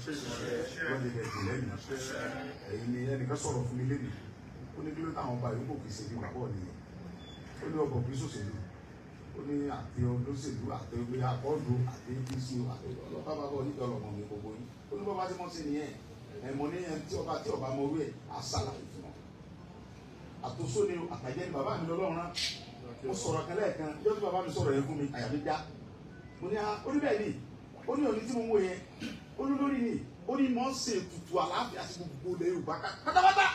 Ọlọ́run ní kẹ́ kù lẹ́nu ẹ̀yin ni ẹnìkan sọ̀rọ̀ fún mi lẹ́nu ó ní kí ló táwọn ọba yòókù kì í ṣe bí bàbá nìyẹn ó ní ọkọ̀ kì í ṣòṣèlú ó ní àti olóṣèlú àti ẹgbẹ́ akọ́ọ̀dù àti APC àti ọlọ́pàá bàbá onídìí ọlọ́mọ mi gbogbo yín ó ní bàbá tí wọ́n ṣe nìyẹn ẹ̀mọ́ ní ẹni tí ọba tí ọba mọ orí ẹ̀ á ṣàlàyé fún wọn àtòsó ni àtàjẹ́ ni bàbá mi lọ́lọ́run rán mo sọ̀rọ̀ kan lẹ́ẹ̀kan yóò tí bàbá mi sọ̀rọ̀ yẹn fún mi àyà mi já mo ní ó ní bẹ́ẹ̀ ni ó ní òní tí mo wò yẹn ó ní lórí ni ó ní mọ̀ ń ṣe ètùtù àlàáfíà sí gbogbo ilẹ̀ Yorùbá pátápátá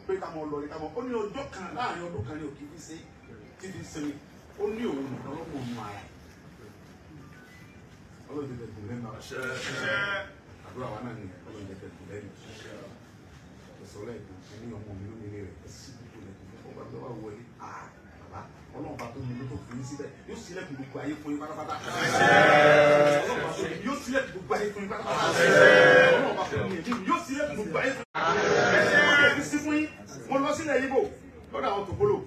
pé ká mọ̀ lọ ní ká mọ̀ ó ní ọjọ́ kan láàrin ọdún kan ní òkè fi ṣe tí fi sinmi ó ní òun nìkan ló mọ̀ òun ara ẹ̀ Ọlọ́run jẹ́ kẹ́ lẹ́nu àdúrà wa náà ni Ọlọ́run jẹ́ kẹ́ lẹ́nu ìsọ̀rọ̀ ẹ̀dùn ẹni ọmọ mi lónìí rẹ̀ ẹ̀ sí gbogbo lẹ́kùn fún ọgbà tó bá wọlé bàbá Ọlọ́run bá tó ní ló tó fi yín síbẹ̀ yóò sílẹ̀kùn gbogbo ayé fún yín pátápátá Ọlọ́run bá tó ní yóò sílẹ̀kùn gbogbo ayé fún yín pátápátá Ọlọ́run bá tó ní èmi yóò sílẹ̀kùn gbogbo ayé fún yín mo lọ sílẹ̀ Ìgbò lọ́dọ̀ àwọn tòkólò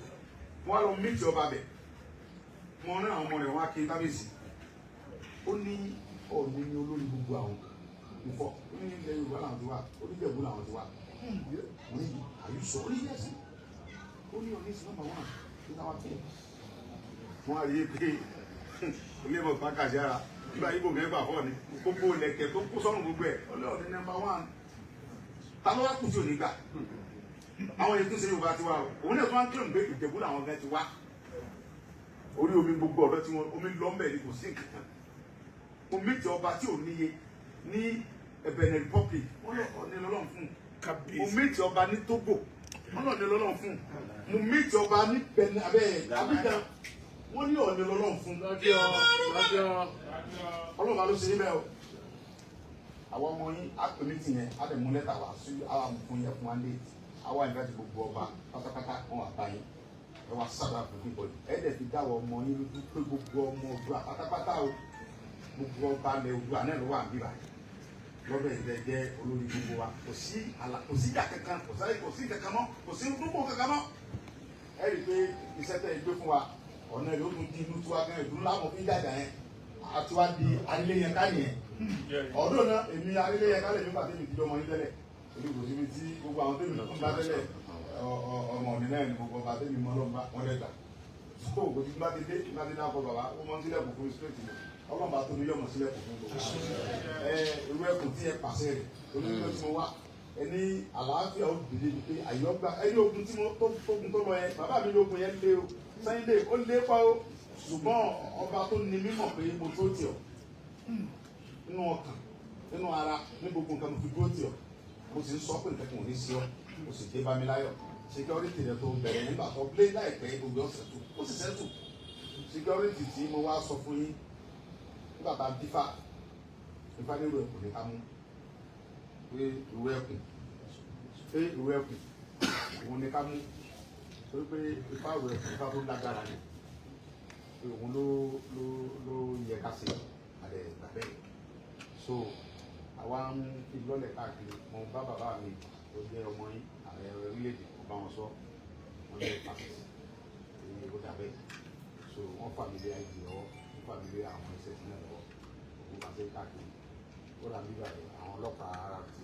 mo wá lọ méjì ọba bẹ̀ mo rán àwọn ọmọ rẹ̀ wá kí kábíyèsí ó ní Ọọ̀ni ní olórí gbogbo àwọn nfọ ó ní ilẹ̀ Yorùbá làwọn ti wá ó ní Ìjẹ̀bú làwọn ti wá mo ní àyùsọ ó ní yẹ́sì ó ní Ọọ̀ni sí nọ́mbà wán ní náwó kí wọ́n á rí i pé ilé ìbọn pàkàṣẹ ara nígbà Ìgbò kẹ́ gbà fọ́ ni gbogbo ilẹ̀kẹ̀ tó kó sọ́run gbogbo ẹ̀ Ọọ̀ni nọ́mbà wán ta ló wá kù sí òní gbà àwọn èyí tó ṣe Yorùbá ti wá o òun náà tó wá ń kílò pé Ìjẹ̀bú làwọn gan ti wá orí omi gbogbo ọ̀dọ́ tí wọn omi lọ mbẹ̀ ni kò sí nǹkan omi tí ọba tí ò níye ní Benin Republic wọn lọ ní lọ́lọ́run fún omi tí ọba ní Togo wọn lọ ní lọ́lọ́run fún omi tí ọba ní Benin abẹ́ Abidjan wọn ní ọ̀ní lọ́lọ́run fún Ọlọ́run bá ló ṣe níbẹ̀ o àwọn ọmọ yín á pè mí tì yẹn á lè mú lẹ́tà wá sí àwọn amòfin yẹn fún wa lé àwa ìfẹ́ ti gbogbo ọba pátápátá wọn wà báyìí ẹ wá sábà fún everybody ẹ dẹ̀ fi dáwọ́ ọmọ yín lójú pé gbogbo ọmọ Oòduà pátápátá o gbogbo ọba ilẹ̀ Oòduà náà ló wà níbí báyìí lọ́dọ̀ ìdẹ jẹ́ olórí gbogbo wa kò sí àlà kò sí ìjà kankan kò sáré kò sí kankan mọ́ kò sí dúpọ̀ kankan mọ́ ẹ rí i pé iṣẹ́ tẹ́ ẹ gbé fún wa ọ̀nà ìlú tún di inú tí wa gan ìlú láwọn fi ń jàjà yẹn àti wá di aléyẹn ká yẹn ọdún náà èmi aléyẹn ká lè nígbà tẹ́mi ti dọ́mọ yín tẹ́lẹ̀ èmi kò síbi tí gbogbo àwọn tẹ́mi ń bá tẹ́lẹ̀ ọmọ mi náà ni gbogbo ọba tẹ́mi mọ́ lọ́nba wọ́n dẹ̀ gbà so kò sí bá ti dé bá ti dáko bàbá ó mọ sílẹ̀kùn fún mi straight ni ọlọ́mọba tó ní yọ̀mọ̀ sílẹ̀kùn fún gbogbo ẹ irú ẹkùn tí ẹ pàṣẹ rẹ̀ olóyún tí mo wá Ẹni àlàáfíà ó dìde ni pé àyọgbà ẹni ogun tí mo tó tógun tó lọ yẹn bàbá mi lógun yẹn lé o Sunday ó lé pa o ṣùgbọ́n ọba tó ní mímọ̀ pé mo tó tì ọ́ nínú ọkàn nínú ara ní gbogbo nǹkan mo fi dúró tì ọ́ mo sì ń sọ pé nǹkan kan ò ní sí ọ mo sì dé bá mi láyọ̀ security rẹ tó bẹ̀rẹ̀ nígbà tó lé láìpẹ́ gbogbo ọ̀sẹ̀ tó ó sì sẹ́tù security tí mo wá sọ fún yín nígbà tá a dífá ifá nílò ẹkùn ní ká mú pé ìwé ẹkùn pé ìwé ẹkùn òun ní ká mú torí pé ifá ìwé ẹkùn ifá tó lágbára ni pé òun ló ló ló yẹ ká ṣe àlẹ ìgbà bẹ́ẹ̀ so àwa ń fi lọ́lẹ̀ káàkiri mo bá bàbá mi tó jẹ́ ọmọ yín ààrẹ orílẹ̀-èdè mo bá wọn sọ wọn lè pàṣẹ èyí ó dà bẹ́ẹ̀ so wọ́n fà mí lé IG lọ́wọ́ wọ́n fà mí lé àwọn ẹsẹ̀ sílẹ̀ lọ́wọ́ òun pàṣẹ káàkiri ó rà mí báyìí àwọn ọlọ́pàá ara ti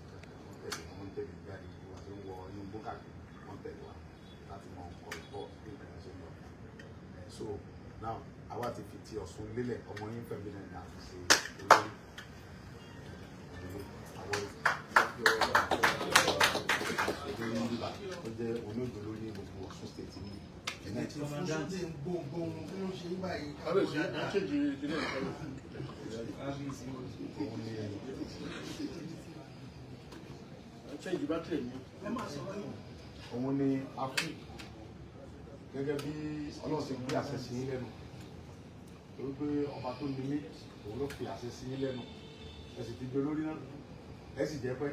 wọ́n tẹ̀lé wọ́n tẹ̀lé jáde bí wọ́n ti ń wọ inú igbó káàkiri wọ́n tẹ̀lé wa láti mọ ọkọ̀ ìbọ̀ bí nǹkan yẹn ṣe ń lọ. So now àwa ti fi ti Ọ̀ṣun lélẹ̀ ọmọ yín fẹ̀mí náà ní àti ṣe olórí àwọn olórí níbà ó jẹ́ olóògbé lórí gbogbo Ọ̀ṣun state ní. Òun ni òun ni a fún gẹ́gẹ́ bí Ọlọ́run ṣe gbé àṣẹ sí yín lẹ́nu torí pé ọba tó ní mí òun ló fi àṣẹ sí yín lẹ́nu ẹ sì ti di olórí náà ẹ sì jẹ́ pẹ́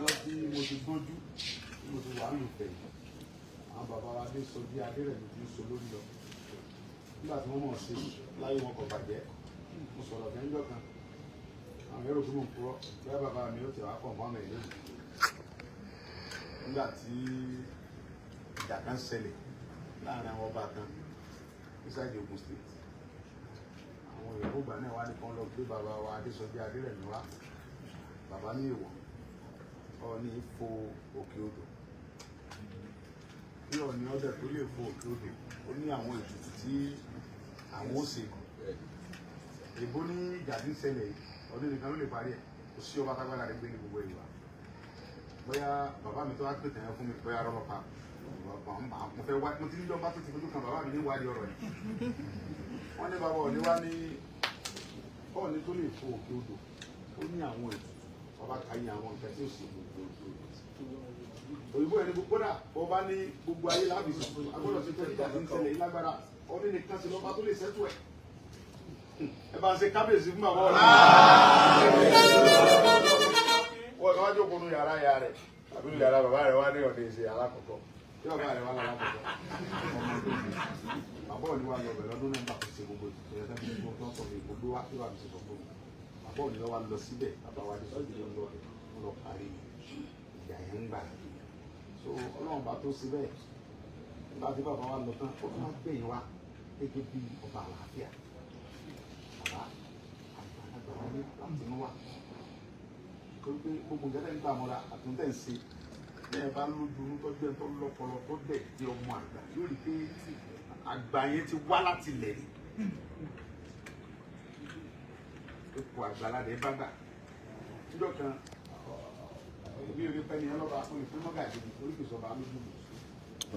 wọ́n tí mo ti gbójú tí mo ti wà lùfẹ̀ yìí àwọn bàbá wa dé sọ bí Adérẹ̀mí ti ń so lórí lọ nígbà tí wọ́n mọ̀ sí láyé wọn kò bàjẹ́ mo sọ̀rọ̀ fẹ́ńjọ́ kan àwọn èrò fún mi purọ́ bẹ́ẹ̀ bàbá mi ó ti wá pọ̀ mọ́ mi lónìí nígbà tí ìjà kan ṣẹlẹ̀ láàrin àwọn ọba kan inside Ogun State àwọn òyìnbó gbà náà wá ní kán lọ gbé bàbá wa Adésọjí Adérẹ̀mí wá bàbá ní èèwọ̀ Ọọ̀ni fo òkè odò kí Ọọ̀ni ọdẹ tó lè fo òkè odò ó ní àwọn ètùtù tí àwọn ó ṣe ìbò ní ìjà tí ń ṣẹlẹ̀ yìí ọdún nìkan ló lè parí ẹ̀ kò sí ọba tágbára rẹ̀ gbé ní gbogbo ìwà bóyá bàbá mi tó wá pè tẹ̀yẹ fún mi bóyá rọ́lọ́pàá mo fẹ́ wá mo ti ní jọba tó ti fojú kan bàbá mi ní wádìí ọ̀rọ̀ yìí wọ́n ní bàbá Ọọ̀ni wá ní Ọọ̀ni tó lè fo òkè odò ó ní àwọn ètùtù bàbá ka yín àwọn nǹkan tí ó sì gbogbo òyìnbó yẹn ní gbogbo dà ọba ní gbogbo ayé láàbì agbọ́dọ̀ ṣe tẹ́lẹ̀ ìjà tí ń ṣẹlẹ̀ yìí lágbára Ọọ̀ni nìkan sí lọ́ba tó lè ṣẹ́tù ẹ̀ ẹ bá ń ṣe kábíyèsí fún bàbá Ọọ̀ni. Wọ́n ká wá jókòó nu yàrá ìyá rẹ̀ àbí nu yàrá bàbá rẹ̀ wá ní ọ̀dẹ̀ ìṣe alákọ̀ọ́kọ́ tí bàbá rẹ̀ wá lọ alákọ̀ọ́kọ́ bàbá Ọọ̀ni wá lọ bẹ̀rẹ̀ lọ́dún náà nígbà tó ṣe gbogbo ètùtù yẹn tẹ́lẹ̀ gbogbo tó ń sọ mi gbogbo wá tí bàbá mi ṣe sọ fún mi bàbá Ọọ̀ni lọ wá lọ síbẹ̀ bàbá wa dé sọ́jú lọ lọ parí ìjà yẹn ń gbà so Ọlọ́run bá tó síbẹ̀ nígbà tí bàbá wa lọ tán ó tún wá gbẹ̀yìn wa gẹ́gẹ́ bí ọba àlàáfíà bàbá àgbàlagbà wọn ní láti inú wa torí pé gbogbo nǹkan tẹ́ ń gbà mọ́ra àtúntẹ̀ ń ṣe bẹ́ẹ̀ bá lójú inú tó jẹ́ tó lọ́pọlọ tó dẹ̀ jẹ́ ọmọ àgbà yóò rí pé àgbà yẹn ti wá láti ilẹ̀ ni ipò àgbàlá rẹ̀ bá gbà níjọ́ kan èmi ò ní pẹ́ ní ọlọ́ba fún ìpín mọ́gàjì orí kìí sọba lójú mi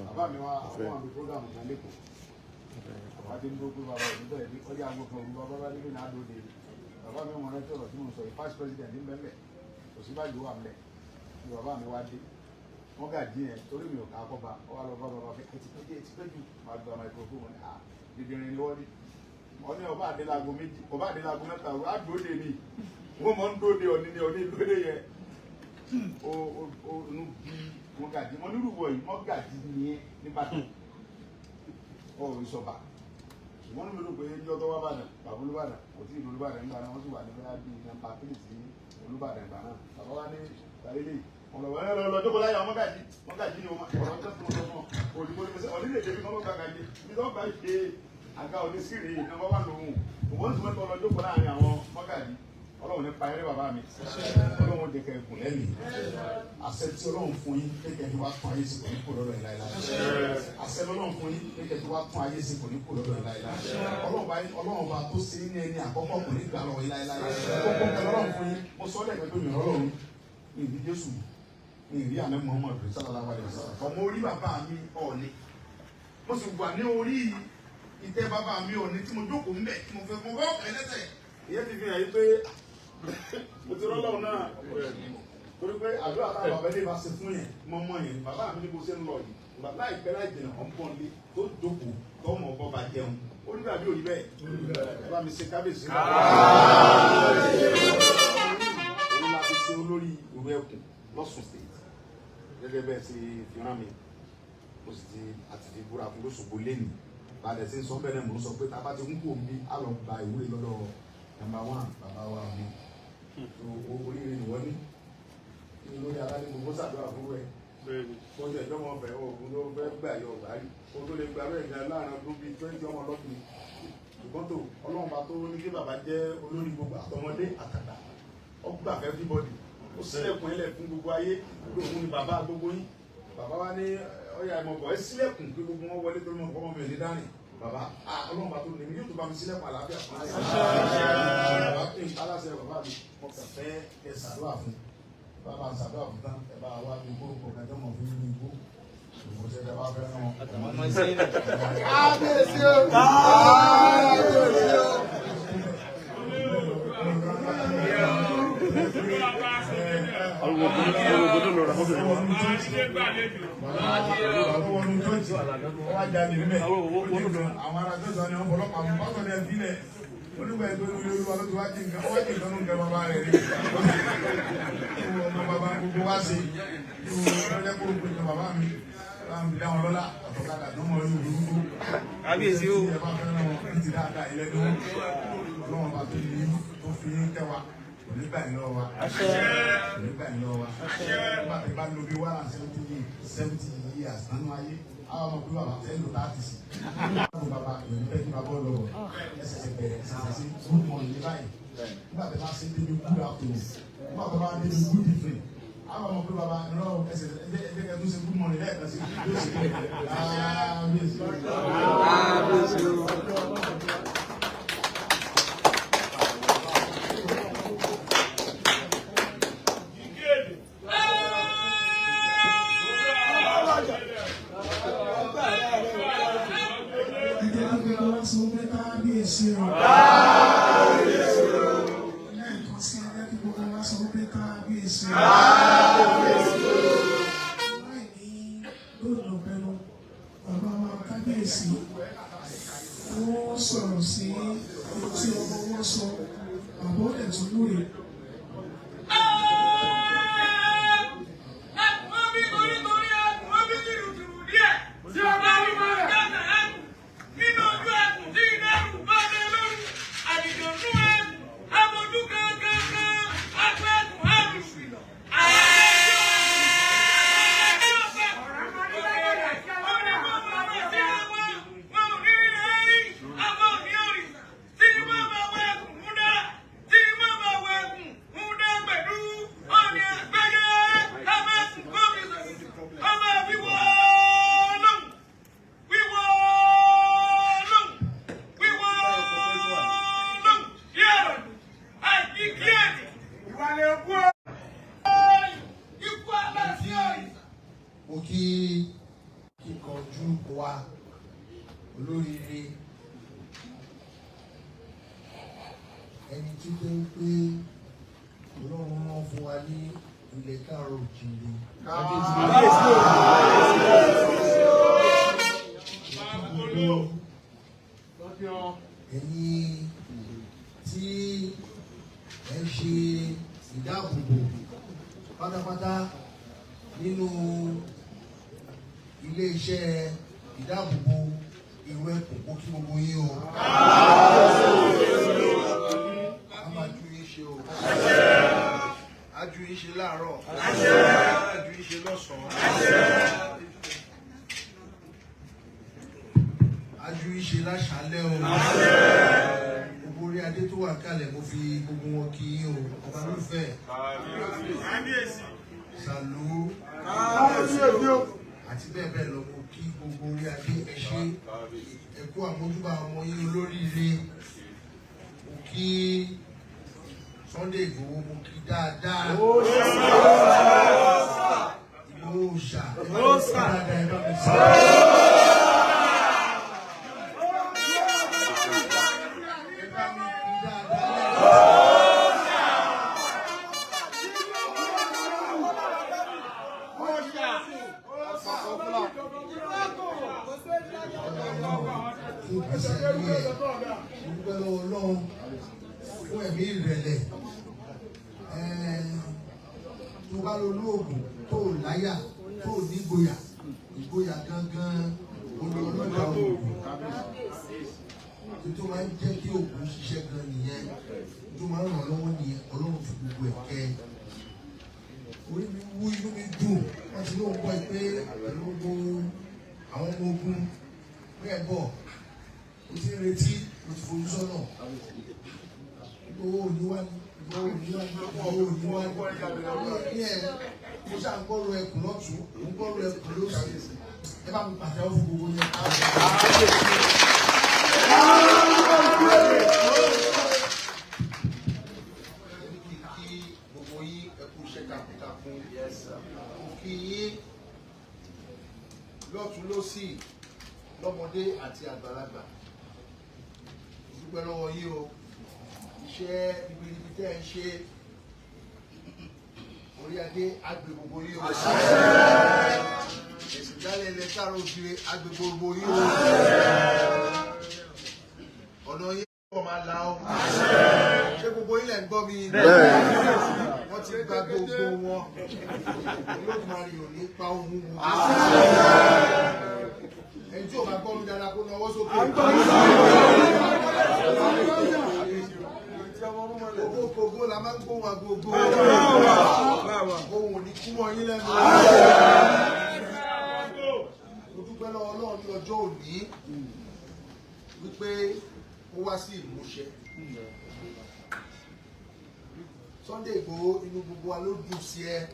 bàbá mi wá àwọn àmì prógámù kan lẹ́kọ̀ọ́ bàbá tí ń dúró pé bàbá òní bẹ́ẹ̀ ní ọjà àgbo kan òru bàbá bá níbi náà lóde bàbá mi wọn rántí ọ̀rọ̀ tí mo sọ yìí vice president ní bẹ́ẹ̀ Ọ̀ṣínbàjò wà mẹ́ ni bàbá mi wá dé mọ́gàjì yẹn torí mi ò ká kọ́ ba ọ wá lọ bá bàbá fẹ́ ẹ ti pẹ́ jù ẹ ti pẹ́ jù máa gba microphone wọn ni à dídìrín ni wọ́n ní wọ́n ní ọba àdélago méjì ọba àdélago mẹ́ta ọba àdóde ni wọ́n mọ̀ ń dóde ọ̀ní ni ọ̀ní lóde yẹn ó ó inú bí mọ́gàjì wọn nírú wọ̀ yìí mọ́gàjì nìyẹn níbàdàn ọ̀ ìsọ̀bà ṣùgbọ́n ní mi rò pé ní ọjọ́ wá bàdàn bàbá Olúbàdàn kò tí ì lọ Olúbàdàn nígbà náà wọ́n sì wà ní bẹ́ẹ̀ bíi nọ́mbà tírì sí Olúbàdàn ìgbà náà bàbá wa ní ìtàlélẹ̀ ọ̀nà wọn lọ lọ jókòó láyà mọ́gàjì mọ́gàjì ni ọ̀rọ̀ tó fún ọ̀rọ̀ òdìbò ní ọ̀ní lè débi mọ́gàjì ní tó bá ṣe àga oníṣìírí nọ́mbà wà lóhùn òun sì mẹ́tọ́ lọ jókòó láàrin àwọn mọ́gàjì. Ọlọ́run ní pa eré bàbá mi Ọlọ́run jẹ́ kẹ́ ẹ gùn lẹ́mìí àṣẹ tí Ọlọ́run fún yín kékeré fi wá tún ayé sí kò ní kó lọ́dọ̀ yín láéláé àṣẹ Ọlọ́run fún yín kékeré fi wá tún ayé sí kò ní kó lọ́dọ̀ yín láéláé Ọlọ́run bá tó ṣe ní ẹni àkọ́kọ́ kò ní gbà lọ́wọ́ yín láéláé gbogbo nǹkan Ọlọ́run fún yín mo sọ lẹ́ẹ̀kan tó yàn Ọlọ́run Mi ì rí Jésù, mi ì rí àná Muhammad sallallahu alaihi wasallam. Ọmọ orí bàbá mi Ọọ̀ni, mo sì wà ní orí ìtẹ́ bàbá mi Ọọ̀ni tí mo jókòó ń bẹ̀ tí mo fẹ́ fún ọ ẹlẹ́sẹ̀. Ìyẹn ti fi hàn yí pé mo ti rọ́lọ́run náà, torí pé àdúrà táwọn bàbá ilé bá ṣe fún yẹn mọ́ mọ́ yẹn. Bàbá mi ní bó ṣe ń lọ yìí, láìpẹ́ láì jìnnà ọ̀ ń bọ̀ nílé tó jókòó tó mọ̀ bọ́ bá jẹun. Ó ní bàbí òrí bẹ́ẹ̀, ẹ bá mi ṣe kábíyèsí. Òun la fi ṣe olórí ìlú Ẹkùn lọ́sùn state gẹ́gẹ́ bẹ́ẹ̀ ṣe fi rán mi. Mo sì ti àti fi búra fún lóṣogbo lẹ́nu bàdẹ̀ sí ń sọ bẹ́ẹ̀ náà. Mò ń sọ pé tá a bá ti ń kú omi á lọ gba ìwúre lọ́dọ̀ number one bàbá wa mi. Oríire ni wọ́n ní kí lórí aládé gbogbo ṣàdúrà fún rẹ̀ kọjú ẹjọ́ mọ̀ fẹ́ oògùn ló fẹ́ gbà yọ ọ̀gbà rí o tó lè gba bẹ́ẹ̀ gan láàrin ọdún bíi 20 ọmọ ọlọ́kùnrin. Ṣùgbọ́n tó Ọlọ́run bá tó ní kí bàbá jẹ́ olórí gbogbo àtọmọdé àtàgbà, ó gbà fẹ́ everybody, ó sílẹ̀kùn ẹlẹ̀ fún gbogbo ayé. Òun ni bàbá gbogbo yín. Bàbá wa ní ọyà ìmọ̀bọ̀ ẹ sílẹ̀kùn kí gbogbo wọn wọlé torí mọ̀ ọmọ mi ò ní dárìn. Bàbá Ọlọ́run bá tó ní mi yóò tó bá mi sílẹ̀kùn àlàáfíà fún aláṣẹ bàbá mi. Mo kàn fẹ́ kẹ́ ṣàdúrà fún bàbá, ṣàdúrà fún tán ẹ bá wá ní gbórúkọ kẹjọ mọ̀ fún mi igbó ìmọ̀ọ́sẹ̀ ẹ bá fẹ́ ràn wọn. Kábíyèsí o! Kábíyèsí o! Àwọn ará tó sọ ni wọn fọlọ́pàá mú pásọ ní ẹbí lẹ onígbà ẹgbẹ́ olú olúwa ló ti wá jí nǹkan, wá jí nǹkan nǹkan bàbá rẹ̀ rí ọmọ bàbá gbogbo wá sí ọjọ́ kó gbogbo nǹkan bàbá mi láwọn fi dá wọn lọ́lá àtọ̀kadà tó mọ̀ orí òdúgbò. Kábíyèsí o! Ẹ bá fẹ́ràn wọn ní ti dáadáa ilẹ̀ tó Ọlọ́run bá tó ní tó fi ń kẹwa kò ní gbà yín lọ́wọ́ wa, kò ní gbà yín lọ́wọ́ wa. Nígbà tí bá lo bí 170 years nínú ayé, àwọn ọmọ pé bàbá tẹ́ lò láti sí. Báwo bàbá èyí fẹ́ kí bàbá lọ ẹsẹ̀ bẹ̀rẹ̀ ẹsẹ̀ sí good morning ní báyìí. Nígbà tí bá ṣe débi good afternoon, nígbà tí bá débi good evening, àwọn ọmọ pé bàbá ìrọ̀ ẹsẹ̀ ẹ̀jẹ̀ kẹ́ tó ṣe good morning lẹ́ẹ̀kan sí yóò ṣe kábíyèsí. Kábíyèsí o! Kábíyèsí o! Lẹ́ẹ̀kan sí ẹgbẹ́ kí gbogbo wa sọ pé kábíyèsí o! Láì ní lónà pẹ̀lú bàbá wa kábíyèsí, wọ́n sọ̀rọ̀ sí ohun tí ọmọ wọn sọ, bàbá ó dẹ̀ tún lóye. Mo kí kíkanjú wa olóríire, ẹni tí ó jẹ́ pé Ọlọ́run rán fún wa ní ilẹ̀ káàárọ̀ òjìrè. Ẹ̀yin tí ẹ ń ṣe ìdáàbòbò pátápátá nínú ilé-iṣẹ́ ìdáàbòbò ìlú Ẹkùn, kó kí gbogbo yín o. A máa ju yín ṣe o. A ju yín ṣe láàárọ̀. A ju yín ṣe lọ́sàn-án. A ju yín ṣe láṣálẹ́ o. Gbogbo orí adé tó wà kalẹ̀, mo fi gbogbo wọn kí yín o. Ọba ló fẹ́. Sàlú àti bẹ́ẹ̀ bẹ́ẹ̀ lọ, mo kí gbogbo orí adé, ẹ ṣé, ẹ kú àmójúbà ọmọ yín olóríire. Mo kí Sunday Igboho, mo kí dáadáa. Ẹ bá mi kí dáadáa lẹ́ẹ̀kan. Tó gbèsè ní ẹ̀, mo dúpẹ́ lọ́wọ́ Ọlọ́run fún ẹ̀mí ìrẹ̀lẹ̀. Tó bá lọ lóògùn tó láyà tó nígboyà, ìgboyà gangan olólùdá òògùn tó máa ń jẹ́ kí òògùn ṣiṣẹ́ gan nìyẹn, tó máa ń ràn lọ́wọ́ nìyẹn. Ọlọ́run fi gbogbo ẹ̀ kẹ́. Orí mi wú, inú mi dùn. Wọ́n ti lóun gbọ́ pé pẹ̀lú gbogbo àwọn ọmọ ogun bẹ́ẹ̀ bọ̀, o ti ń retí, o ti fojú sọ́nà. Owó òní wá ní, owó òní wá ní, owó òní wá ní. Ní ẹ̀, mo ṣáà ń gbọ́rọ̀ ẹkùn lọ́tún, mo ń gbọ́rọ̀ ẹkùn lósì. Ẹ bá mi pàtẹ́wọ́ fún gbogbo yẹn. Kí gbogbo yín, ẹ kú iṣẹ́ takuntakun. Mo kí yín lọ́tún lósì, lọ́mọdé àti àgbàlagbà. Mo dúpẹ́ lọ́wọ́ yín o. Iṣẹ́ ribiribi tẹ́ ẹ ń ṣe, orí adé á gbé gbogbo yín o. Ẹ̀sìn dálẹ̀ ilẹ̀ káàárọ̀ oòjíire á gbé gbogbo yín o. Ọ̀nà yín kò máa la o. Ṣé gbogbo yín lẹ̀ ń gbọ́ mi? Wọ́n ti gba gbogbo wọn. Olódùmarè ò ní pa ohun wọn. Ẹni tí ò bá gbọ́ mi dáadáa kó nawọ́ sókè. Kògókògó la máa ń gbóhùn agogo. Ohun ò ní kú mọ́ yín lẹ́nu. Mo dúpẹ́ lọ́wọ́ Ọlọ́run ní ọjọ́ òní wípé ó wá sí ìmúṣẹ. Sunday Igboho, inú gbogbo wa ló dùn sí ẹ,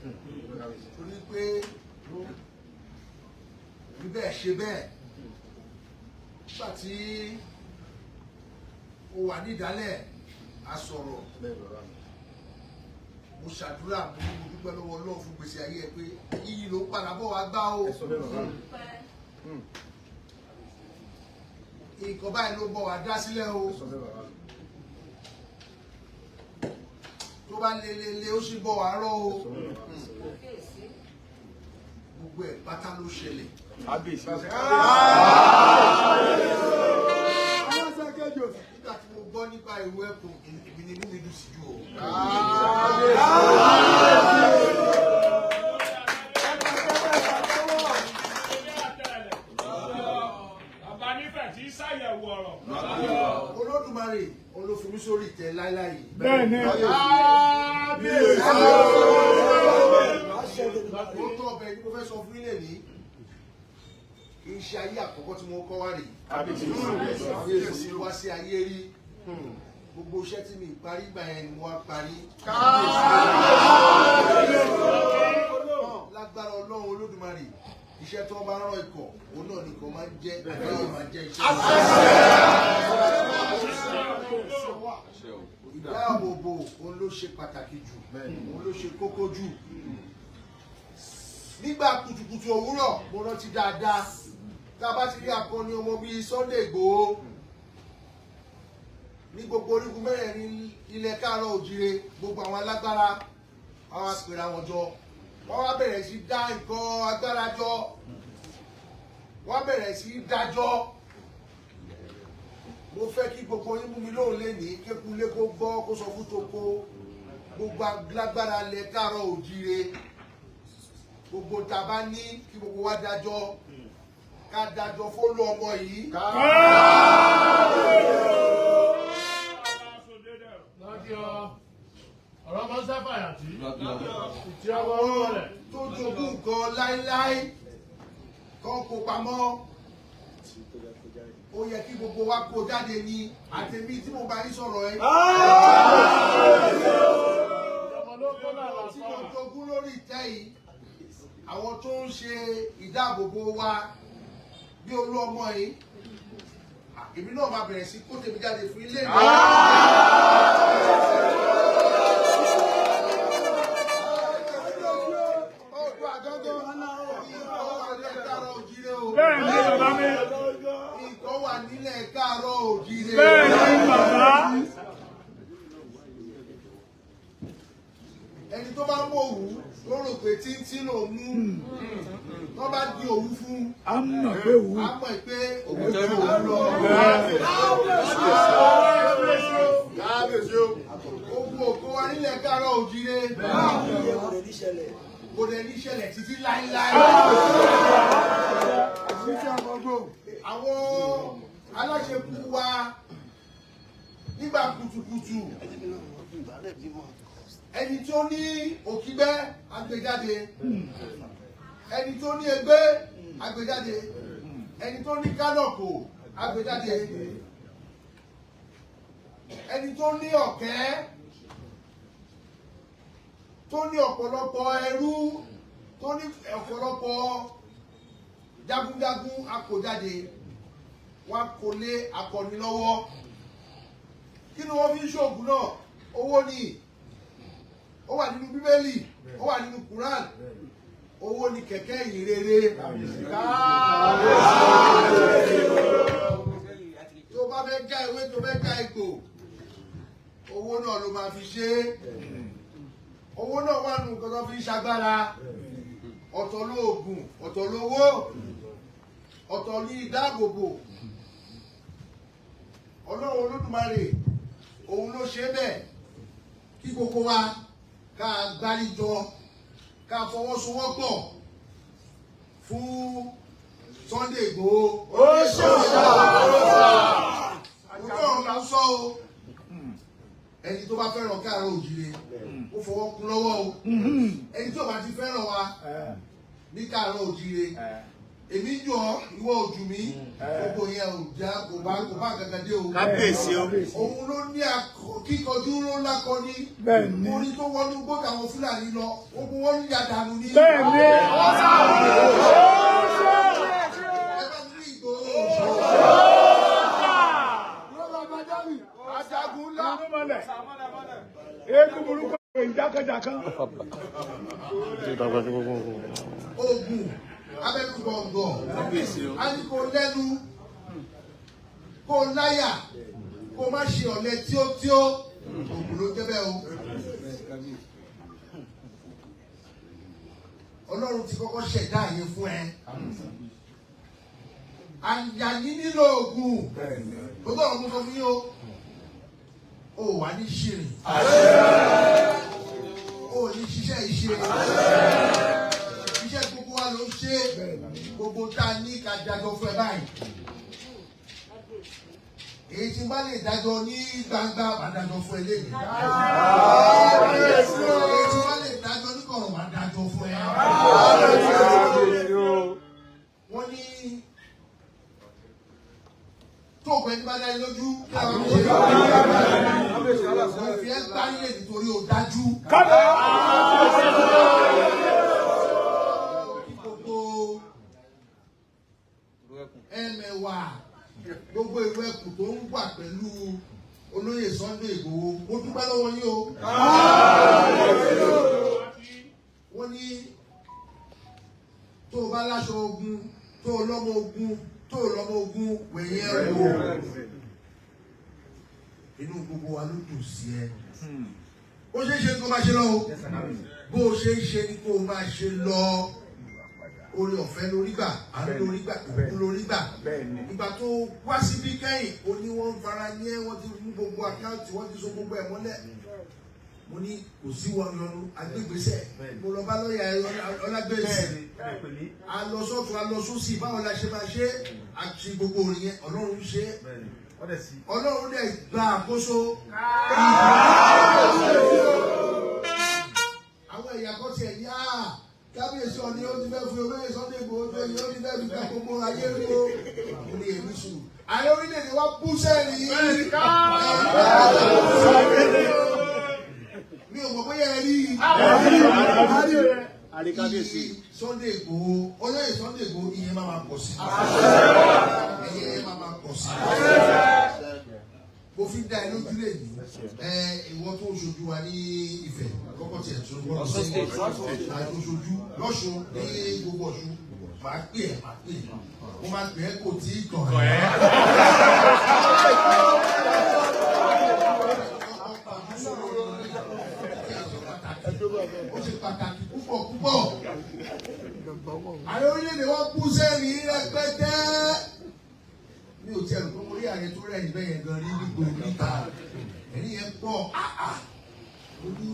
torí pé rí bẹ́ẹ̀ ṣe bẹ́ẹ̀. Nígbà tí ó wà ní ìdálẹ̀, a sọ̀rọ̀, mo ṣàdúrà, mo ní mo dúpẹ́ lọ́wọ́ Ọlọ́run fún gbèsè ayé ẹ pé iyì ló ń padà bọ̀ wá gbá o. Nǹkan báyìí ló bọ̀ wá dá sílẹ̀ o. Tó bá lelele, ó sì bọ̀ wá rọ́ o. Gbogbo ẹ̀ pátá ló ṣẹlẹ̀. Nígbà tí mo gbọ́ nípa ìwé ẹkùn, èmi ni inú mi dùn sí jù o. Bàbá nífẹ̀ẹ́ tí ṣàyẹ̀wò ọ̀rọ̀. Olódùmarè olófin mi sórí ìtẹ́ láíláí yìí. Bẹ́ẹ̀ni. Ó tọ́ ọbẹ̀ ni mo fẹ́ sọ fún ilé ní. Kì í ṣe ayé àkọ́kọ́ tí mo kọ́ wá rèé. Mo wá sí ayé rí. Gbogbo iṣẹ́ tí mi parí gbà yẹn ni mo wá parí. Lágbára Ọlọ́run Olódùmarè, iṣẹ́ tó bá rán ikọ̀, òun náà nìkan máa ń jẹ́, àgbáyé máa jẹ́ iṣẹ́. Ìdáàbòbò òun ló ṣe pàtàkì jù, òun ló ṣe kókó jù. Nígbà kùtùkùtù òwúrọ̀, mo rántí dáadáa, tá a bá ti rí akọni ọmọ bíi Sunday Igboho ní gbogbo orígun mẹ́rẹ̀ẹ̀rin ilẹ̀ káàárọ̀ òjìire, gbogbo àwọn alágbára wọn wá pèrè àwọn jọ, wọ́n wá bẹ̀rẹ̀ sí dá nǹkan agbára jọ, wọ́n bẹ̀rẹ̀ sí dájọ́. Mo fẹ́ kí gbogbo yín mú mi lóhùn lénìí, kékulé kó gbọ́, kó sọ fún toko, gbogbo alágbára ilẹ̀ káàárọ̀ òjìire, gbogbo tá a bá ní kí gbogbo wa dájọ́, ká dájọ́ fólú ọmọ yìí. Àwọn tó jogún nǹkan láéláé kan kó pamọ́, ó yẹ kí gbogbo wa kó jáde ní àtẹ̀mí tí mo bá yín sọ̀rọ̀ ẹ. Tí mo jogún lórí ìtẹ́ yìí, àwọn tó ń ṣe ìdáàbòbò wa bí olú ọmọ yìí, èmi náà máa bẹ̀rẹ̀ sí kó tèmi jáde fún ilé mi. bàbá mi. Nǹkan wà nílẹ̀ káàárọ̀ òjíire. Bẹ́ẹ̀ ni bàbá. Ẹni tó bá mú òwú ló rò pé títí ló mú. Tó bá di òwú fún. A mọ̀ pé òwú. A mọ̀ pé òwú tó wù lọ. Ogun ògo wa nílẹ̀ káàárọ̀ òjíire. Kò dẹ̀ ní ṣẹlẹ̀ títí láíláí. Àwọn aláṣekú wa nígbà kùtùkùtù, ẹni tó ní òkígbẹ́ agbèjáde, ẹni tó ní egbé agbèjáde, ẹni tó ní kánọ̀kò agbèjáde, ẹni tó ní ọ̀kẹ́, tó ní ọ̀pọ̀lọpọ̀ ẹrú, tó ní ọ̀pọ̀lọpọ̀ jagunjagun akójáde, wọn kò lé akọni lọ́wọ́. Kí ni wọ́n fi ń ṣoògùn náà? Owó ni. Ó wà nínú Bíbélì, ó wà nínú Quran. Owó ni kẹ̀kẹ́ ìyìn rere. Tó bá fẹ́ já ewé, tó fẹ́ já egbò, owó náà ló máa fi ṣe é. Owó náà wà nù nǹkan tó fi ń ṣagbára. Ọ̀tọ̀ lóògùn, ọ̀tọ̀ lówó, ọ̀tọ̀ ní ìdáàbòbò. Ọlọ́run Olódùmarè òun ló ṣe bẹ́ẹ̀ kí gbogbo wa ká gbáríjọ, ká fọwọ́sowọ́pọ̀ fún Sunday Igboho. Ó ṣe òótọ́ là ń sọ o. Ẹni tó bá fẹ́ràn káàárọ̀ òjíire ó fọwọ́ kún lọ́wọ́ o. Ẹni tó bá ti fẹ́ràn wa ní káàárọ̀ òjíire, èmi jọ ìwọ ojú mi, gbogbo yẹn ò já, kò bá kankan dé o. Kábíyèsí o. Òun ló ní kíkanjú ló lákọni. Orin tó wọnú gbọ́dọ̀ àwọn Fúlàní lọ, ogun wọn ń ya dànù ní. Bẹ́ẹ̀ni. Ẹ bá mi rí Ìgbòho. Ajagun ńlá. Eégún burúkú ìjákèjàkan. Ogun abẹ́nu gbọ̀ngàn, a ní kó lẹ́nu, kó láyà, kó má ṣe ọ̀lẹ tíótíó. Ògùn ló jẹ́ bẹ́ẹ̀ o. Ọlọ́run ti kọ́kọ́ ṣẹ̀dá àyè fún ẹ. Àyàní nílò ògùn. Gbogbo ọ̀rọ̀ mo sọ fún yín o. O wà ní ṣìrìn. O ní ṣiṣẹ́ ìṣe. Iṣẹ́ gbogbo wa ló ń ṣe. Gbogbo tá a ní ká dájọ́ fún ẹ báyìí. Èyí tí n bá lè dájọ́ ní gbangba, màá dájọ́ fún ẹ lẹ́yìn. Èyí tí n bá lè dájọ́ ní kọ̀rọ̀, màá dájọ́ fún ẹ. Wọ́n ní tó o pẹ́ ní bá dá yín lójú kí àwọn ọmọ ṣe é. Mo fi ẹ́ gbá nílé nítorí o dájú. Gbogbo ẹmẹ̀wà, gbogbo ìlú ẹkùn tó ń wà pẹ̀lú olóyè Sunday Igboho, mo dúpẹ́ lọ́wọ́ yín o. Wọ́n ní tó o bá láṣọ ogun, tó o lọ́mọ ogun, tó o lọ́mọ ogun, wẹ̀yìn ẹ̀ wò. Inú gbogbo wa ló dùn sí ẹ. Ó ṣe é ṣe kó máa ṣe lọ o. Bó o ṣe ń ṣe ni kó o máa ṣe lọ. Orí ọ̀fẹ́ lórí gbà, àánú lórí gbà, òkú lórí gbà. Ìgbà tó wá síbí kẹ́yìn, ó ní wọ́n ń fara ní ẹ́, wọ́n ti mú gbogbo àkáǹtì, wọ́n ti so gbogbo ẹ̀ mọ́lẹ̀. Mo ní kò sí wọn yọnu, agbégbèsè. Mo lọ bá lọ́ọ̀yà Ọlágbèsè. A lọ sọ́tún, a lọ sósì, báwo la ṣe máa ṣe? Àti gbogbo orin yẹn, Ọlọ́run ṣe. Ọlọ́run dẹ̀ gba àkóso. Àwọn ẹ̀yà kan tiẹ̀ ní áà. Kábíyèsí ọ̀ni ó ti fẹ́ fún olóyè Sunday Igboho tó yẹ ó ti fẹ́ fi gba gbogbo ayé rí o. Mo ní èmi sùn. Ààrẹ orílẹ̀-èdè wa bú sẹ́ẹ̀rì. Mi ò mọ̀ bóyá ẹ rí i. Sunday Igboho, olóyè Sunday Igboho, ìyẹn máa ma pọ̀ sí. Ìyẹn máa ma pọ̀ sí. Mo fi ń dá ẹ lójú lè ní ìwọ tó ń ṣojú wa ní Ifẹ̀ kọ́kọ́ tiẹ̀ tó ń gbọ́dọ̀ sí àti oṣojú lọ́ṣun ní gbogbo Ọ̀ṣun. Màá pè ẹ́, màá pè ẹ́. Mo máa pè ẹ́ kò tí ì kàn ẹ́. Ó ṣe pàtàkì púpọ̀ púpọ̀. Ààrẹ orílẹ̀-èdè wa kú sẹ́rìn rẹpẹtẹ. Mi ò tiẹ̀ rò pé mo rí ààrẹ tó rẹ̀ níbẹ̀ yẹn gan rí nígbò níta. Ẹ̀rín yẹn pọ̀. Ó ní